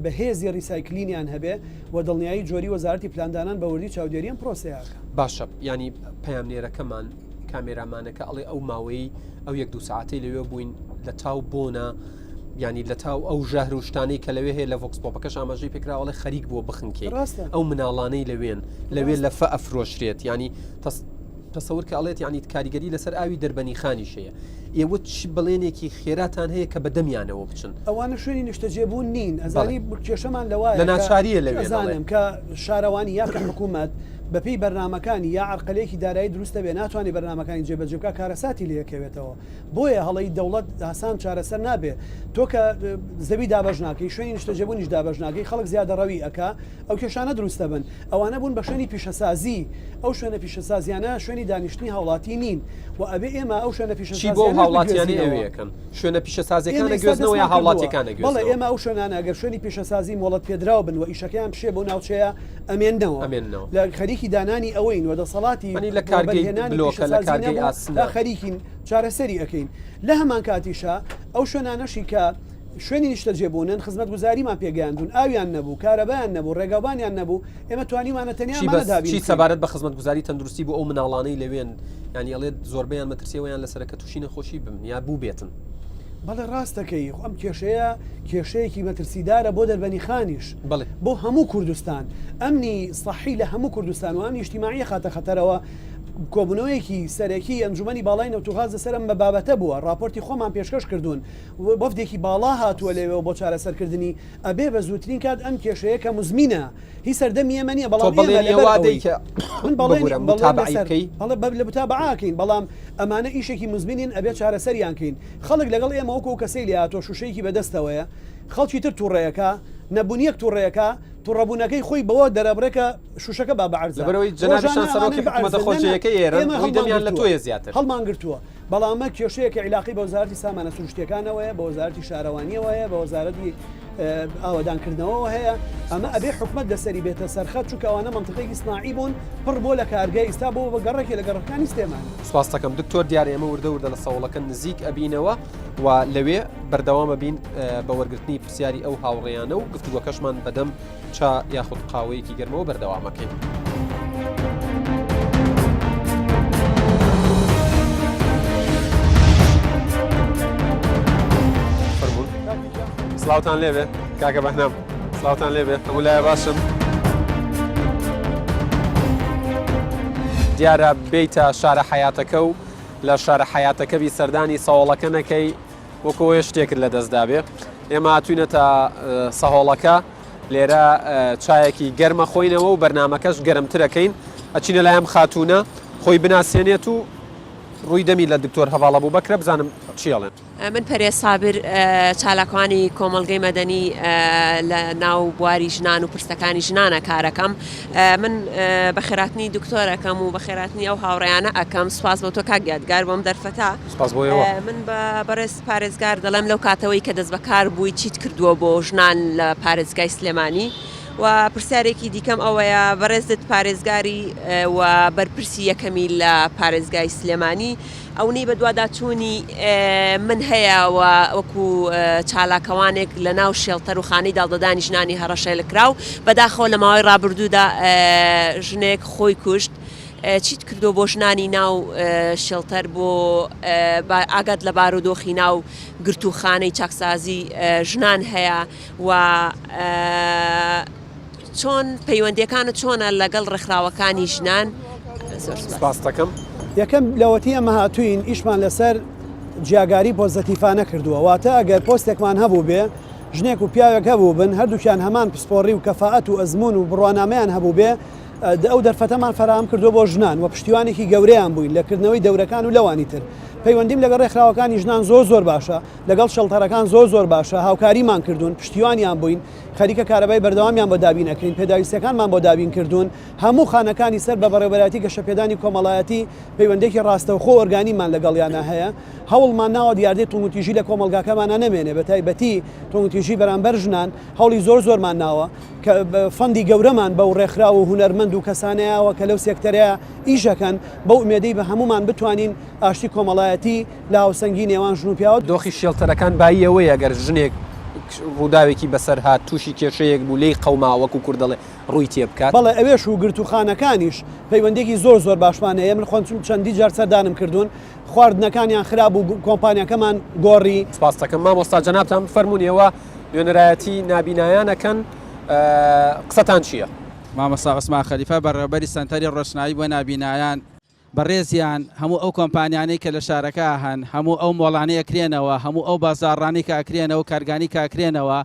بەهێزی ڕیسایکلینیان هەبێ و دڵنیایی جۆری وەزارەتی پلاندانان بە وردی چاودێری ئەم پرۆسەیە ئەکا. باشە یانی پەیامنێرەکەمان کامێرامانەکە ئەڵێ ئەو ماوەیەی ئەو یەک دوو سەعاتەی لەوێ بووین لە تاو بۆنە ینی لە تاو ئەو ژەهر و شتانەی کە لەوێ هەیە لە vox pop ەکەش ئاماژەی پێکراوەڵێ خەریک بووە بخنکێ ئەو مناڵانەی لەوێن لەوێ لەفە ئەفرۆشرێت ینی تەسەور کە ئەڵێت ینی کاریگەری لەسەر ئاوی دەربەنی خانیش هەیە ئێوە چ بڵێنێکی خێراتان هەیە کە بەدەمیانەوە بچن ئەوانە شوێنی نیشتەجێبوون نین ئەزانی کێشەمان لەوایە لە ناچاریە لەوێ ئەزانم کە شارەوانی یا کە حکوومەت بەپێی بەرنامەکانی یا عەرقەلەیەکی دارایی دروست دەبێت ناتوانێت بەرنامەکانی جێبەجێ بکات کارەساتی لێکەوێتەوە بۆیە هەڵەی دەوڵەت ئاسان چارەسەر نابێت تۆ کە زەوی دابەش ناکەی شوێنی نیشتەجێبوونیش دابەش ناکەی خەڵک زیادەڕەوی ئەکا ئەو کێشانە دروست دەبن ئەوانە بوون بە شوێنی پیشەسازی ئەو شوێنە پیشەسازیانە شوێنی دانیشتنی هاوڵاتی نین و ئەبێ ئێمە ئەو شوێنە چی بۆ پیشەسازیانەش هاوڵاتیانی بگوێزینەوە. ئەوێ ئەکەن شوێنە پیشەسازیەکان ئێمە ئێستا ئەگوێزنەوە یا دەستمان کردووە هاوڵاتیەکان بەڵێ ئەگوێزنەوە؟ ئێمە ئەو شوێنانە ئەگەر شوێنی پیشەسازی مۆڵەت پێدراو بن و ئیشەکەیان بشێ بۆ ناوچەیە ئەمێننەوە ئەمێننەوە. لە خەریکی دانانی ئەوەین و دەسەڵاتی یانی لە کارگەی وەبەرهێنانی بلۆکە لە پیشەسازی کارگەی نەبوو ئاسنە. تا خەریکین چارەسەری ئەکەین لە هەمان کاتیشا ئەو شوێنانەشی کە شوێنی نیشتەجێبوونن خزمەتگوزاریمان پێگەیاندوون ئاویان نەبوو کارەبایان نەبوو ڕێگاوبانیان نەبوو ئێمە توانیومانە تەنیا چی ئەمانە بەس دابین چی بکەین. سەبارەت بە خزمەتگوزاری تەندروستی بۆ ئەو مناڵانەی لەوێن یانی ئەڵێت زۆربەیان مەترسی ئەوەیان لەسەرە کە تووشی نەخۆشی ببن یا بووبێتن. بەڵێ ڕاست دەکەی خۆ ئەم کێشەیە کێشەیەکی مەترسیدارە بۆ دەربەنیخانیش بەڵێ. بۆ هەموو کوردستان ئەمنی سەحی لە هەموو کوردستان و ئەمنی ئیجتیماعی ئەخاتە خەتەرەوە کۆبوونەوەیەکی سەرەکی ئەنجومەنی باڵای نەوت و غاز لەسەر ئەم بابەتە بووە ڕاپۆرتی خۆمان پێشکەش کردوون وەفدێکی باڵا هاتووە لەوێوە بۆ چارەسەرکردنی ئەبێ بە زووترین کات ئەم کێشەیە کە موزمینە هی سەردەمی ئێمە نییە تۆ بەڵام ئێمە بەڵێنی لەبەر ئەوە ئەوەی ئەدەی کە من بەڵێنی ببورە بەڵێن متابەعەی لەسەر بکەی؟ بەڵێ بە لە متابەعە ئەکەین بەڵام ئەمانە ئیشێکی موزمینین ئەبێ چارەسەریان کەین خەڵک لەگەڵ ئێمە وەکو ئەو کەسەی لێهاتووە شوشەیەکی بەدەستەوەیە خەڵکی تر توڕەیەکا نەبونیەک توڕەیەکا توڕەبونەکەی خۆی بەوە دەرەبڕێ کە شوشەکە با بەعەرزە لەبەرئەوەی جەنابیشتان ڕۆژانە سەرۆکی ئەمانەی حکومەتە بەعەرزە نە نە خۆجێیەکەی ئێرەن ئێمە ڕووی هەڵمان دەمیان لە گرتووە تۆیە زیاتر. هەڵمان گرتووە بەڵام ئەمە کێشەیەکە عیلاقەی بە وەزارەتی سامانە سروشتیەکانەوە هەیە بە وەزارەتی شارەوانیەوە هەیە بە وەزارەتی ئاوەدانکردنەوەوە هەیە ئەمە ئەبێ حکومەت لەسەری بێتە سەرخەت چونکە ئەوانە مەنتیقێکی سناعی بوون پڕ بۆ لە کارگە ئیستا بۆ بە گەڕەکێ لە گەڕەکانی سلێمانی. سپاست دەکەم دکتۆر دیارە ئێمە وردە وردە لە سەوڵەکە نزیک ئەبینەوە و لەوێ بەردەوام ئەبین بە وەرگرتنی پرسیاری ئەو هاوڕێیانە و گفتوگۆکەشمان بەدەم چا یاخود قاوەیەکی گەرمەوە بەردەوامەکەین. فەرموون سڵاوتان لێبێ کاکە بەهنام سڵاوتان لێبێ هەموو لایە باشن دیارە بیتە شارە حیاتەکە و. لە شارە حەیاتەکە بی سەردانی سەوڵەکە نەکەی وەکۆیە شتێکت لە دەستدا بێ ئێمە هاتوینەتە سەهۆڵەکە لێرە چایەکی گەرمە خۆینەوە و بەرنمەکەش گەرمترەکەین ئەچینە لایم خاتوونە خۆی بناسێنێت و ڕووی دەمی لە دکتۆر هەڤاڵ ئەبوبەکرە بزانم چی ئەڵێن. من پەرێز سابر چالاکوانی کۆمەڵگەی مەدەنی لە ناو بواری ژنان و پرسەکانی ژنانە کارەکەم من بەخێراتنی دکتۆرەکەم و بەخێراتنی ئەو هاوڕێیانە ئەکەم سوپاس بۆ تۆ کاک یادگار بۆم دەرفەتە سپاس بۆ ئێوە. من بە بەڕێز پارێزگار دەڵێم لەو کاتەوەی کە دەستبەکار بووی چیت کردووە بۆ ژنان لە پارێزگای سلێمانی و پرسیارێکی دیکەم ئەوەیە بەڕێزت پارێزگاری و بەرپرسی یەکەمی لە پارێزگای سلێمانی ئەونەی بەدواداچوونی من هەیە و وەکو چالاکەوانێک لە ناو شێڵتەر و خانەی داڵدەدانی ژنانی هەڕەشەلکراو بەداخەوە لە ماوەی ڕابردوودا ژنێک خۆی کوشت چیت کردووە بۆ ژنانی ناو شێڵتەر بۆ ئاگات لە بارودۆخی ناو گرتووخانەی چاکسازی ژنان هەیە و چۆن پەیوەندیەکانت چۆنە لەگەڵ ڕێکخراوەکانی ژنان؟ زۆر سوپاس. سپاست دەکەم. یەکەم لەوەتی ئێمە هاتووین ئیشمان لەسەر جیاگاری پۆزەتیفانە کردووە واتە ئەگەر پۆستێکمان هەبووبێ ژنێک و پیاوێک هەبووبن هەردووکیان هەمان پسپۆڕی و کەفائەت و ئەزموون و بڕوانامەیان هەبووبێ ئەو دەرفەتەمان فەراهەم کردووە بۆ ژنان و پشتیوانێکی گەورەیان بووین لە کردنەوەی دەورەکان و لەوانی تر پەیوەندیم لەگەڵ ڕێکخراوەکانی ژنان زۆر زۆر باشە لەگەڵ شەڵتەرەکان زۆر زۆر باشە هاوکاریمان کردوون پشتیوانیان بووین خەریکە کارەبای بەردەوامیان بۆ دابین ئەکەین پێداویستیەکانمان بۆ دابین کردوون هەموو خانەکانی سەر بە بەڕێوەبەرایەتی گەشەپێدانی کۆمەڵایەتی پەیوەندیەکی ڕاستەوخۆ و ئۆرگانیمان لەگەڵیانا هەیە هەوڵمان ناوە دیاردەی توندوتیژی لە کۆمەڵگاکەمانا نەمێنێ بەتایبەتی توندوتیژی بەرامبەر ژنان هەوڵی زۆر زۆرمان ناوە کە فەندی گەورەمان بەو ڕێکخراو و هونەرمەند و کەسانەیەوە کە لەو سێکتەرەیە ئیشەکەن بەو ئومێدەی بە هەموومان بتوانین ئاشتی کۆمەڵایەتی لە هاوسەنگی نێوان ژن و پیاو. دۆخی شێڵتەرەکان بایی ئەوەیە گەر ژنێک ڕووداوێکی بەسەر هات تووشی کێشەیەک بوو لێی قەوما وەکو کورد دەڵێ ڕووی تێ بکات. بەڵێ ئەوێش و گرتووخانەکانیش پەیوەندیەکی زۆر زۆر باشمان هەیە من خۆم چەندین جار سەردانم کردوون خواردنەکانیان خراپ بوو کۆمپانیاکەمان گۆڕی. سپاست دەکەم مامۆستا جەنابتان بفەرموون ئێوە نوێنەرایەتی نابینایان ئەکەن قسەتان چییە؟ مامۆستا عوسمان خەلیفە بەڕێوەبەری سەنتەری ڕۆشنایی بۆ نابینایان، بەڕێزیان هەموو ئەو کۆمپانیانەی کە لە شارەکە هەن، هەموو ئەو مۆڵانەی ئەکرێنەوە، هەموو ئەو بازاڕانەی کە ئەکرێنەوە و کارگانەی کە ئەکرێنەوە،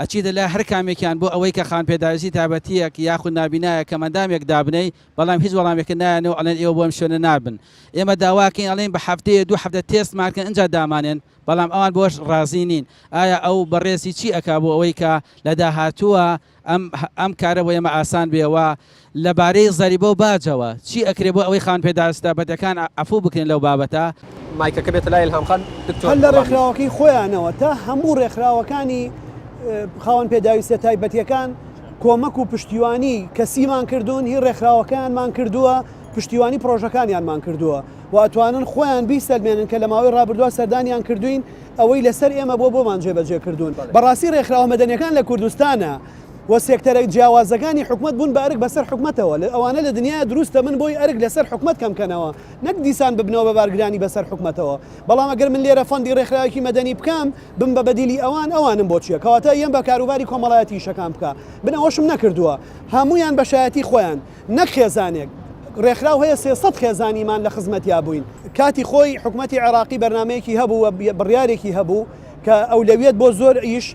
ئەچیتە لای هەر کامێکیان بۆ ئەوەی کە خاوەن پێداویستی تایبەتییەک یاخود نابینایەک کەمئەندامێک دابنێی، بەڵام هیچ وەڵامێکت نایەنەوە ئەڵێن ئێوە بۆ ئەم شوێنە نابن. ئێمە داواکەین ئەڵێین بە هەفتەیە دوو هەفتە تێستمان کەن ئینجا دامانێن، بەڵام ئەوان بەوەش ڕازی نین. ئایا ئەو بەڕێزی چی ئەکا بۆ ئەوەی کە لە داهاتووە ئەم ئەم کارە بۆ ئێمە ئاسان بێ و لە بارەی زەریبە و باجەوە چی ئەکرێ بۆ ئەوەی خاوەن پێداویستە بەکان عەفوو بکرێن لەو بابەتە؟ مایکەکە بێتە لای ئیلهام خان. دکتۆر هەر لە وەڵامی. ڕێکخراوەکەی خۆیانەوە تا هەموو ڕێکخراوەکانی خاوەن پێداویستیە تایبەتیەکان کۆمەک و پشتیوانی کەسیمان کردوون، هی ڕێکخراوەکەیانمان کردووە، پشتیوانی پڕۆژەکانیانمان کردووە و ئەتوانن خۆیان بیسەلمێنن کە لە ماوەی ڕابردووە سەردانیان کردووین، ئەوەی لەسەر ئێمە بووە بۆمان جێبەجێ کردوون. بەڕاستی ڕێکخراوە مەدەنیەکان لە کوردستانە و سێکتەرە جیاوازەکانی حکومەت بوون بە ئەرک بەسەر حکومەتەوە. ئەوانە لە دنیایا دروستە من بۆی ئەرک لەسەر حکومەت کەم کەنەوە نەک دیسان ببنەوە بە بارگرانی بەسەر حکومەتەوە. بەڵام ئەگەر من لێرە فەندی ڕێکخراوێکی مەدەنی بکەم بم بە بەدیلی ئەوان ئەوانم بۆ چیە؟ کەواتە یەم بە کاروباری کۆمەڵایەتی ئیشەکان بکا. من ئەوەشم نەکردووە. هەموویان بە شایەتی خۆیان. نەک خێزانێک، ڕێکخراو هەیە 300 خێزانیمان لە خزمەتیا بووین. کاتی خۆی حکومەتی عێراقی بەرنامەیەکی هەبوو و بڕیارێکی هەبوو کە ئەولەویەت بۆ زۆر ئیش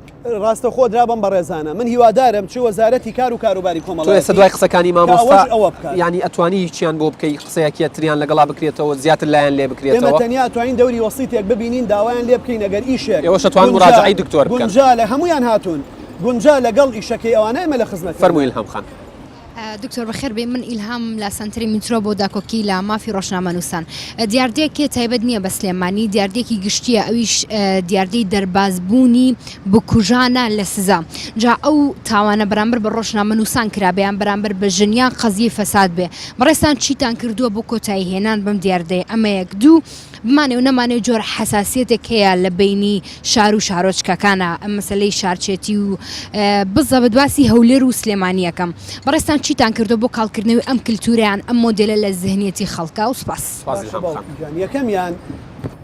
ڕاستەوخۆ درا بەم بەڕێزانە. من هیوادارم چ وەزارەتی کار و کاروباری تۆ ئێستا کۆمەڵایەتی دوای قسەکانی کە مامۆستا ئەوەش ئەوە بکات. یانی ئەتوانی هیچیان بۆ بکەی قسەیەکیە تریان لەگەڵا بکرێتەوە زیاتر لایان لێ ئێمە بکرێتەوە؟ تەنیا ئەتوانین دەوری وەسیتێک ببینین داوایان لێ بکەین ئەگەر ئیشێک ئێوەش ئەتوان گونجا موراجەعەی دکتۆر بکەن. گونجا لە هەموویان هاتوون گونجا لەگەڵ ئیشەکەی ئەوانە ئێمە لە فەرموو خزمەتیانداین. ئیلهام خان. دکتۆر بەخێر بێی من ئیلهام لە سەنتەری میترۆ بۆ داکۆکی لە مافی ڕۆژنامەنووسان دیاردەیەکێ تایبەت نییە بە سلێمانی دیاردەیەکی گشتیە ئەویش دیاردەی دەربازبوونی بکوژانە لە سزا جا ئەو تاوانە بەرامبەر بە ڕۆژنامەنووسان کرابێ یان بەرامبەر بە ژن یان قەزیەی فەساد بێ بەڕێزتان چیتان کردووە بۆ کۆتایی هێنان بەم دیاردەیە ئەمە یەک دوو بمانەوێ و نەمانەوێ جۆرە حەساسیەتێک هەیە لە بەینی شار و شارۆچکەکانا مەسەلەی شارچێتی و بزەبت باسی هەولێر و سلێمانی ئەکەم بەڕێزتان چیتان کردوە بۆ کاڵکردنەوەی ئەم کلتورە یان ئەم مۆدێلە لە زهنیەتی خەڵکا و سوپاس. سوپاس باشە ئیلهام خان. باوکی گیان یەکەمیان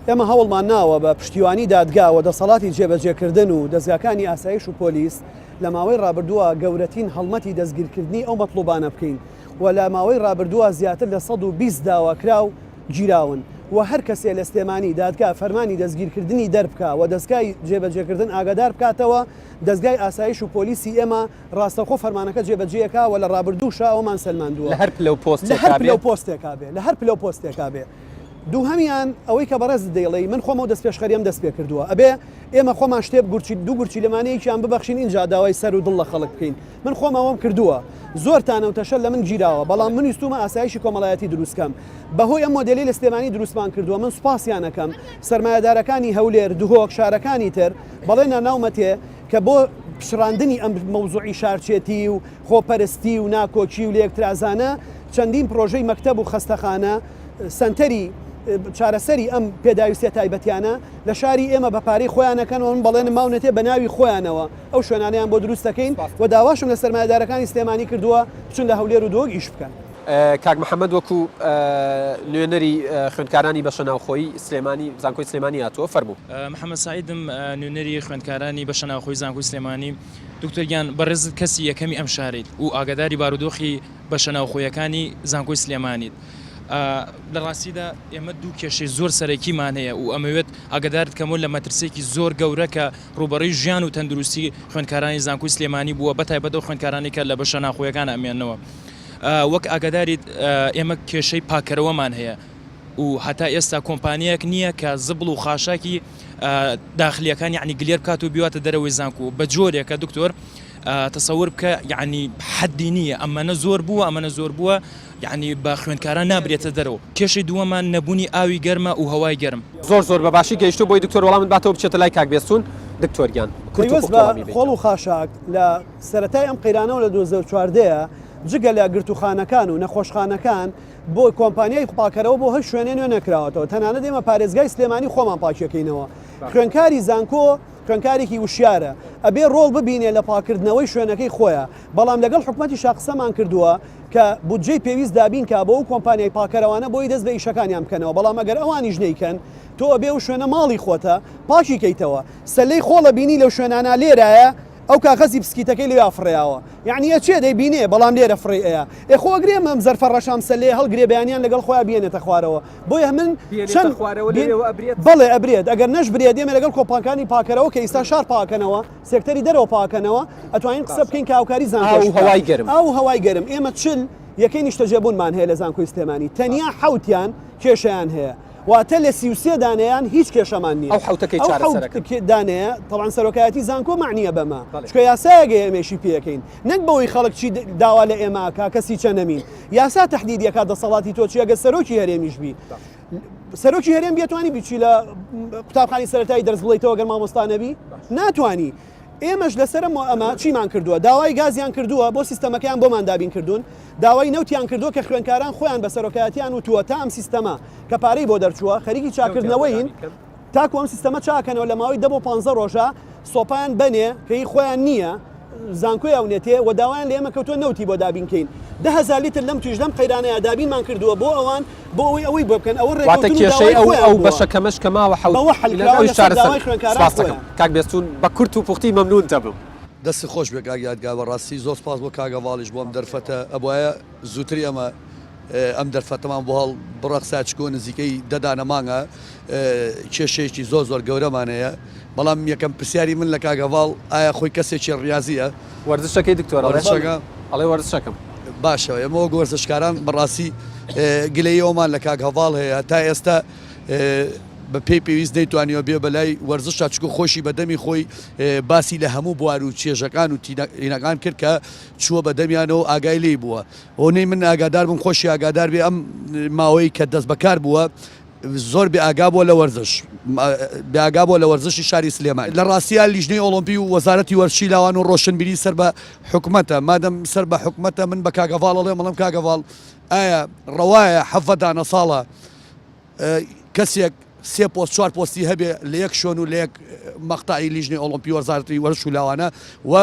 ئێمە هەوڵمان ناوە بە پشتیوانی دادگا و دەسەڵاتی جێبەجێکردن و دەزگاکانی ئاسایش و پۆلیس لە ماوەی ڕابردووە گەورەتین هەڵمەتی دەستگیرکردنی ئەو مەتڵوبانە بکەین و لە ماوەی ڕابردووە زیاتر لە 120 داواکراو گیراون. و هەر کەسێ لە سلێمانی دادگا فەرمانی دەستگیرکردنی دەربکا و دەزگای جێبەجێکردن ئاگادار بکاتەوە، دەزگای ئاسایش و پۆلیسی ئێمە ڕاستەوخۆ فەرمانەکە جێبەجێ ئەکا و لە ڕابردووشا ئەوەمان سەلماندووە. لە هەر پلە و لە هەر پلە و پۆستێکا بێ. لە هەر پلە و پۆستێکا بێ. دووهەمیان ئەوەی کە بەڕێزت دەیڵێی من خۆم ئەو دەستپێشخەرییەم دەست پێ کردووە. ئەبێ ئێمە خۆمان شتێ گورچی دوو گورچیلەمانە یەکیان ببەخشین ئینجا داوای سەر و دڵ لە خەڵک بکەین. من خۆم ئەوەم کردووە. زۆر تانە و تەشەر لە من گیراوە، بەڵام من ویستوومە ئاسایشی کۆمەڵایەتی دروست کەم. بەهۆی ئەم مۆدێلەی لە سلێمانی دروستمان کردووە من سوپاسیان ئەکەم. سەرمایەدارەکانی هەولێر، دهۆک، شارەکانی تر بەڵێنیان ناومەتێ کە بۆ پچڕاندنی ئەم مەوزوعی شارچێتی و خۆپەرستی و ناکۆکی و لەیەکترازانە چەندین پرۆژەی مەکتەب و خەستەخانە، سەنتەری چارەسەری ئەم پێداویستیە تایبەتیانە لە شاری ئێمە بە پارەی خۆیان ئەکەن و من بەڵێنم ماونەتێ بە ناوی خۆیانەوە ئەو شوێنانەیان بۆ دروست دەکەین و داواشم لە سەرمایەدارەکانی سلێمانی کردووە بچن لە هەولێر و دهۆک ئیش بکەن. کاک محەمەد وەکو نوێنەری خوێندکارانی بەشە ناوخۆیی سلێمانی زانکۆی سلێمانی هاتووە فەرموو. محەمەد سەعیدم نوێنەری خوێندکارانی بەشە ناوخۆی زانکۆی سلێمانی دکتۆر گیان بەڕێزت کەسی یەکەمی ئەم شارەیت و ئاگاداری بارودۆخی بەشە ناوخۆیەکانی زانکۆی سلێمانیت لە ڕاستیدا ئێمە دوو کێشەی زۆر سەرەکیمان هەیە و ئەمەوێت ئاگادارت کەمەوە لە مەترسیەکی زۆر گەورە کە ڕووبەڕووی ژیان و تەندروستی خوێندکارانی زانکۆی سلێمانی بووە بەتایبەت ئەو خوێندکارانەی کە لە بەشە ناوخۆیەکان ئەمێننەوە وەک ئاگاداریت ئێمە کێشەی پاککەرەوەمان هەیە و هەتا ئێستا کۆمپانیایەک نییە کە زبڵ و خاشاکی داخلیەکان یعنی گلێر بکات و بیواتە دەرەوەی زانکۆ بە جۆرێکە دکتۆر تەسەور بکە یعنی حەدی نییە ئەمەنە زۆر بووە ئەمەنە زۆر بووە یعنی بە خوێندکاران نابرێتە دەرەوە کێشەی دووەمان نەبوونی ئاوی گەرمە و هەوای گەرم. زۆر زۆر بە باشی گەیشتوو بۆی دکتۆر وەڵامت باتەوە بچێتە لای کاک بێستوون دکتۆر گیان کورت و پەیوەست پوخت بە وەڵامی خۆڵ بەیتەوە. و خاشاک لە سەرەتای ئەم قەیرانەوە لە 2014 جگە لە گرتووخانەکان و نەخۆشخانەکان بۆ کۆمپانیای پاکەرەوە بۆ هەر شوێنێ نوێ نەکراوەتەوە تەنانەت ئێمە پارێزگای سلێمانی خۆمان پاکیەکەینەوە خوێنکاری زانکۆ خوێنکارێکی وشیارە ئەبێ ڕۆڵ ببینێ لە پاکردنەوەی شوێنەکەی خۆیان بەڵام لەگەڵ حکومەتیشا قسەمان کردووە کە بودجەی پێویست دابین کا بۆ ئەو کۆمپانیای پاکەرەوانە بۆی دەست بە ئیشەکانیان بکەنەوە بەڵام ئەگەر ئەوانیش نەیکەن تۆ ئەبێ ئەو شوێنە ماڵی خۆتە پاکی کەیتەوە سەلەی خۆڵە بینی لەو شوێنانە لێرایە ئەو کاغەزی پسکیتەکەی لەویا فڕێیاوە یەعنی ئەچێ دەیبینێ بەڵام لێرە فڕێی ئەیا ئێ خۆ ئەگرێ ئەم زەرفە ڕەشە ئەم سەلەیە هەڵگرێ بەیانیان لەگەڵ خۆیا بیێنێتە خوارەوە بۆیە من بیێنێتە چەند خوارەوە بین لەوێوە ئەبرێت؟ بەڵێ ئەبرێت ئەگەر نەشبرێت ئێمە لەگەڵ کۆمپانکانی پاکەرەوە کە ئیستا شار پاکەنەوە سێکتەری دەرەوە پاکەنەوە ئەتوانین قسە باشە بکەین کە هاوکاری ئاو زانکۆش و بکا هەوای گەرم. ئاو و هەوای گەرم ئێمە 40 یەکەی نیشتەجێبوونمان هەیە لە زانکۆی سلێمانی تەنیا باشە حەوتیان کێشەیان هەیە واتە لە 33 دانەیان هیچ کێشەمان نییە. ئەو حەوتەکەی ئەو حەوت چارەسەرەکەن. دانەیە تەبعەن سەرۆکایەتی زانکۆ مەعنییە بەمە بەڵێ. چونکە یاسایەک هەیە ئێمەیشی پێ ئەکەین نەک بەوەی خەڵک چی داوا لە ئێمە ئەکا کەسی چەنەمین یاسا تەحدیدی ئەکا دەسەڵاتی تۆ چییە گەر سەرۆکی هەرێمیش بی سەرۆکی هەرێم بی ئەتوانی بچی لە قوتابخانی سەرەتایی دەرس بڵێیتەوە گەر مامۆستا نەبی ناتوانی ئێمەش لەسەر ئەمە چیمان کردووە داوای گازیان کردووە بۆ سیستەمەکەیان بۆمان دابین کردوون داوای نەوتیان کردووە کە خوێندکاران خۆیان بە سەرۆکایەتیان وتووە تا ئەم سیستەمە کە پارەی بۆ دەرچووە خەریکی چاکردنەوەین تاکو ئەم سیستەمە چاکەنەوە لە ماوەی دە بۆ پانزە ڕۆژە سۆپایان بەنێ کە هی خۆیان نییە زانکۆی ئەونێتێ و داوایان لە ئێمە کەوتووە نەوتی بۆ دابین کەین 10هزار لیتر لەم تویش لەم قەیرانەیە دابینمان کردووە بۆ ئەوان بۆ ئەوەی ئەوەی بۆ بکەن ئەوە واتە ڕێکەوتن و کێشەی داوای ئەو خۆیان ئەو بووە بەشە کەمەش کە ماوە حەوت بەوە حەل لە کراوە ئەویش لەسەر چارەسەر داوای خوێندکاران سپاس دەکەم خۆیان. کاک بێستوون بە کورت و پوختی مەمنوون دەبم. دەستت خۆش بێ کاک یادگار بەڕاستی زۆر سپاس بۆ کاک هەڤاڵیش بۆ ئەم دەرفەتە ئەبوایە زووتر ئێمە ئەم دەرفەتەمان بۆ هەڵ بڕەخسا چکۆ نزیکەی دە دانە مانگە کێشەیەکی زۆر زۆر گەورەمان هەیە بەڵام یەکەم پرسیاری من لە کاک هەڤاڵ ئایا خۆی کەسێکی ڕیازیە؟ وەرزشەکەی دکتۆر ئەڵێ وەرزشەکە ئەڵێ وەرزشەکەم. باشە ئێمە وەک وەرزشکاران بەڕاستی گلەیی ئەومان لە کاک هەڤاڵ هەیە تا ئێستا بە پێی پێویست نەیتوانیوە بێ بەلای وەرزشا چکو خۆشی بە دەمی خۆی باسی لە هەموو بوار و چێژەکان و تینەکان کرد کە چووە بە دەمیانەوە ئاگای لێی بووە ئەوەنەی من ئاگادار بم خۆشی ئاگادار بێ ئەم ماوەی کە دەست بەکار بووە زۆر بێ ئاگا بووە لە وەرزش بێ ئاگا بووە لە وەرزشی شاری سلێمانی لە ڕاستیا لیژنەی ئۆڵۆمپی و وەزارەتی وەرزشی لاوان و ڕۆشنبیری سەر بە حکومەتە مادەم سەر بە حکومەتە من بە کاک هەڤاڵ ئەڵێم ئەڵێم کاک هەڤاڵ ئایا ڕەوایە حەڤە دانە ساڵە کەسێک سێ پۆست چوار پۆستی هەبێ لە یەک شوێن و لە یەک مەقتەعی لیژنەی ئۆڵۆمپی وەزارەتی وەرزش و لاوانە و.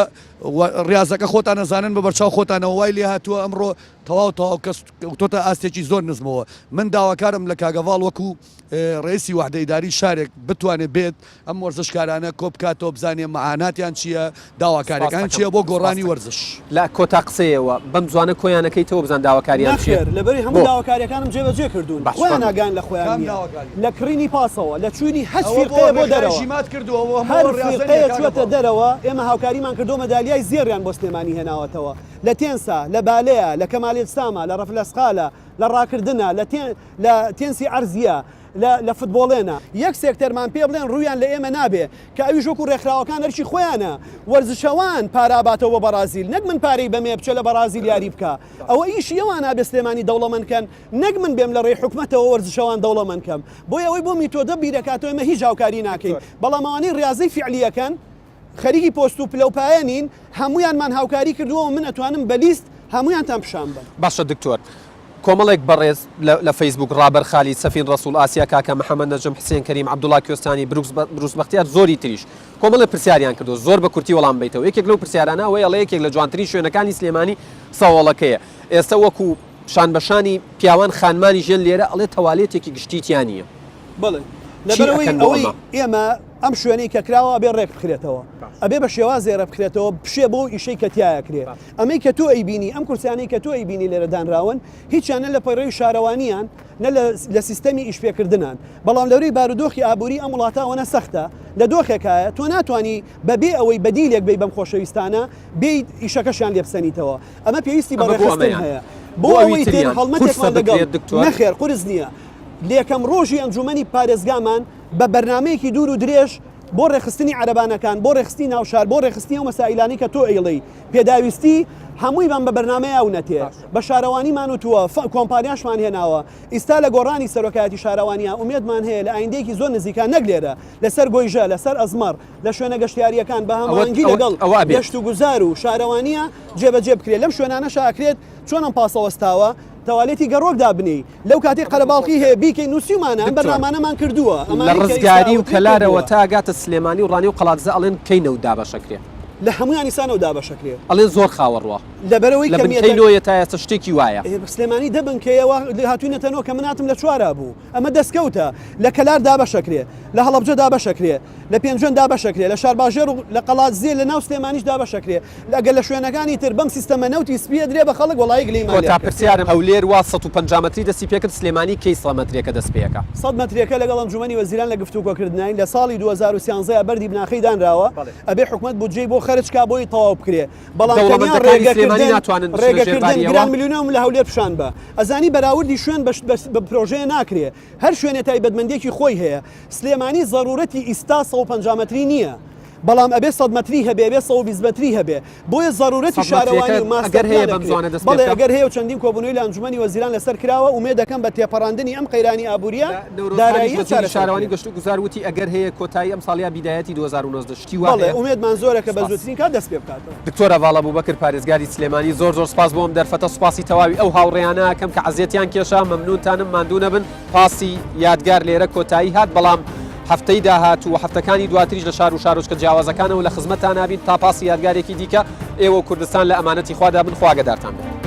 ڕیازەکە خۆتان ئەزانن بە بەرچاو خۆتانەوە وای لێ هاتووە ئەمڕۆ تەواو تەواو کەس کەوتۆتە ئاستێکی زۆر نزمەوە من داواکارم لە کاک هەڤاڵ وەکو ڕئیسی وەحدە ئیداری شارێک بتوانێ بێت ئەم وەرزشکارانە کۆبکاتەوە بزانێ مەعاناتیان چییە داواکاریەکان چییە بۆ گۆڕانی وەرزش. لە کۆتا قسەیەوە بەم زوانە کۆیان ئەکەیتەوە بزان داواکاریان چییە؟ نەخێر لەبەری هەموو داواکاریەکانم جێبەجێ کردوون خۆیان ئاگایان لە خۆیان نییە لە کڕینی پاسەوە لە چوونی هەچ فیرقەیە بۆ دەرەوە هەر فیرقەیە چووەتە دەرەوە ئێمە هاوکاریمان کردووە مەدالیای زێڕیان بۆ سلێمانی هێناوەتەوە لە تێنسا لە بالەیە لە کەمالێجساما لە ڕەفلەسقالە لە ڕاکردنە لە لە تێنسی عەرزیە لە لە فتبۆڵێنە. یەک سێکتەرمان پێ بڵێن ڕوویان لە ئێمە نابێ کە ئەویش وەکو ڕێکخراوەکان ئەرکی خۆیانە وەرزشەوان پارە ئەباتەوە بۆ بەڕازیل نەک من پارەی بەمێ بچێ لە بەڕازیل یاری بکا ئەوە ئیشی ئەوانە ئەبێ سلێمانی دەوڵەمەند کەن نەک من بێم لە ڕێی حکومەتەوە وەرزشەوان دەوڵەمەند کەم بۆیە ئەوەی بۆ میتۆدە بیرەکاتەوە ئێمە هیچ هاوکاری ناکەین بەڵام ئەوانەی ڕیازەی فیعلی ئەکەن خەریکی پۆست و پلە و پایە نین، هەموویانمان هاوکاری کردووە و من ئەتوانم بە لیست هەموویانتان پیشان بەم. باشە دکتۆر کۆمەڵێک بەڕێز لە فەیسبووک ڕابەر خالید، سەفین ڕەسوڵ، ئاسیا کاکە، محەمەد نەجم، حسێن کەریم، عەبدوڵا کوێستانی، بروکس بروس بەختیار زۆری تریش کۆمەڵێک پرسیاریان کردووە زۆر بە کورتی وەڵام بەیتەوە یەکێک لەو پرسیارانە ئەوەیە ئەڵێ یەکێک لە جوانترین شوێنەکانی سلێمانی سەوەڵەکەیە ئێستا وەکو شان بە شانی پیاوان خانمانیش یەن لێرە ئەڵێ تەوالێتێکی گشتی تیا نییە. بەڵێ چی لەبەرئەوەی ئەکەن بۆ ئەوەی ئەمە؟ ئێمە ئەم شوێنەی کە کراوە ئەبێ ڕێک بخرێتەوە ئەبێ بە شێوازێ ڕێک بخرێتەوە بشێ بۆ ئیشەی کە تیایا کرێ ئەمەی کە تۆ ئەیبینی ئەم کورسیانەی کە تۆ ئەیبینی لێرە دانراون هیچیان نە لە پەیڕەوی شارەوانیان نە لە لە سیستەمی ئیشپێکردنان بەڵام لەورەی بارودۆخی ئابووری ئەم وڵاتە ئەوەنە سەختە لە دۆخێکایە تۆ ناتوانی بەبێ ئەوەی بەدیلێک بەی بەم خۆشەویستانە بێیت ئیشەکەشیان لێ بسەنیتەوە ئەمە پێویستی بە ئەمە بۆ ڕێکخستن ئەمەیان هەیە بۆ بۆ ئەوی ئەوەی تر تریان قورسە هەڵمەتێکمان لەگەڵ بکرێت دکتۆر؟ نەخێر قورس نییە لەیەکەم ڕۆژی ئەنجوومەنی پارێزگامان بە بەرنامەیەکی دوور و درێژ بۆ ڕێکخستنی عەرەبانەکان، بۆ ڕێکخستنی ناوشار، بۆ ڕێکخستنی ئەو مەسائیلانەی کە تۆ ئەیڵێی پێداویستی، هەموویمان بە بەرنامەیا ونەتێ. بە شارەوانیمان وتووە، کۆمپانیاشمان هێناوە. ئیستا لە گۆڕانی سەرۆکایەتی شارەوانییا ئومێدمان هەیە لە ئایندەیەکی زۆر نزیکا نەک لێرە، لە سەر گۆیژە، لە سەر ئەزمەڕ، لە شوێنە گەشتیارییەکان بە هەماهەنگی لەگەڵ گەشتوگوزار و شارەوانییا جێبەجێ بکرێ. لەم شوێنانەشا ئەکرێت چۆن ئەم پاسە وەستاوە، تەوالێتی گەڕۆک دابنێی. لەو کاتەی قەرەباڵخی هەیە بیکەین نووسیومانە ئەم دکتۆر، بەرنامانەمان کردووە لە ئەمانەی کە ئیستا ڕزگاری و ئەوترێ کەلارەوە کردووە. تا ئەگاتە سلێمانی و ڕانیە و قەڵادزە ئەڵێن کەی نەوت دابەشەکرێ؟ لە هەموویان ئیستا نەوت دابەشەکرێ. ئەڵێن زۆر خاوە ڕوا. لەبەرئەوەی لە بنکەی کەمیەتە. نۆیە تا ئێستا شتێکی وایە. ئێ سلێمانی دە بنکەیە وا هاتووینەتە نۆ کە من هاتم لە چوارا بوو. ئەمە دەستکەوتە. لە کەلار دابەشەکرێ. لە هەڵەبجە دابەشەکرێ. لە پێنجوێن دابەشەکرێ، لە شارباژێڕ و لە قەڵادزێ لە ناو سلێمانیش دابەشەکرێ، ئەگەر لە شوێنەکانی تر بەم سیستەمە نەوتی سپی ئەدرێ بە خەڵک وەڵایی گلەییمان لێ کۆتا بکەن. پرسیارم، هەولێر وا 150 مەتری دەستی پێکرد، سلێمانی کەی سە مەترێکە دەست پێکا؟ سەد مەترێکە لەگەڵ ئەنجومەنی وەزیران لە گفتوگۆکردناین، لە ساڵی 2013 بەردی بناخەی دانراوە، ئەبێ حکومەت بودجەی بۆ خەرج کا بۆی تەواو بکرێ، بەڵام تەنیا دەوڵەمەندەکانی سلێمانی ڕێگەکردن ناتوانن بچنە ژێر ڕێگەکردن باریەوە؟ گران ملیۆنم لە هەولێر پیشان بە، ئەزانی بەراوردی شوێن بە بە پرۆژەیە ناکرێ، هەر شوێنێ تایبەتمەندیەکی خۆی هەیە، سلێمانی زەرورەتی ئیستا 150 مەتری نیە بەڵام ئەبێ 100 مەتری هەبێ ئەبێ 120 مەتری هەبێ بۆیە زەرورەتی 100 مەتریەکە شارەوانی و ماستەر ئەگەر هەیە پلان بەم ئەکرێ زوانە دەست پێ بەڵێ بکا؟ ئەگەر هەیە و چەندین کۆبونەوەی لە ئەنجومەنی وەزیران لەسەر کراوە ئومێد دەکەم بە تێپەڕاندنی ئەم قەیرانی ئابوریە لە نەورۆز خانیش داراییە وەزیری چارەسەر شارەوانی بکرێ. گەشت و گوزار وتی ئەگەر هەیە کۆتایی ئەمساڵ یا بیدایەتی 2019 شتی وا بەڵێ هەیە؟ ئومێدمان زۆرە کە بە سپاس. زووترین کات دەست پێ بکاتەوە. دکتۆر هەڤاڵ ئەبوبەکر پارێزگاری سلێمانی زۆر زۆر سپاس بۆ ئەم دەرفەتە سوپاسی تەواوی ئەو هاوڕێیانە ئەکەم کە عەزێتیان کێشا مەمنونتانم ماندوو نەبن. پاسی یادگار لێرە کۆتایی هات، بەڵام هەفتەی داهاتوو و هەفتەکانی دواتریش لە شار و شارۆچکە جیاوازەکانەوە لە خزمەتتانا بین تا پاسی یادگارێکی دیکە، ئێوە و کوردستان لە ئەمانەتی خوادا بن، خوا ئاگەدارتان بێت.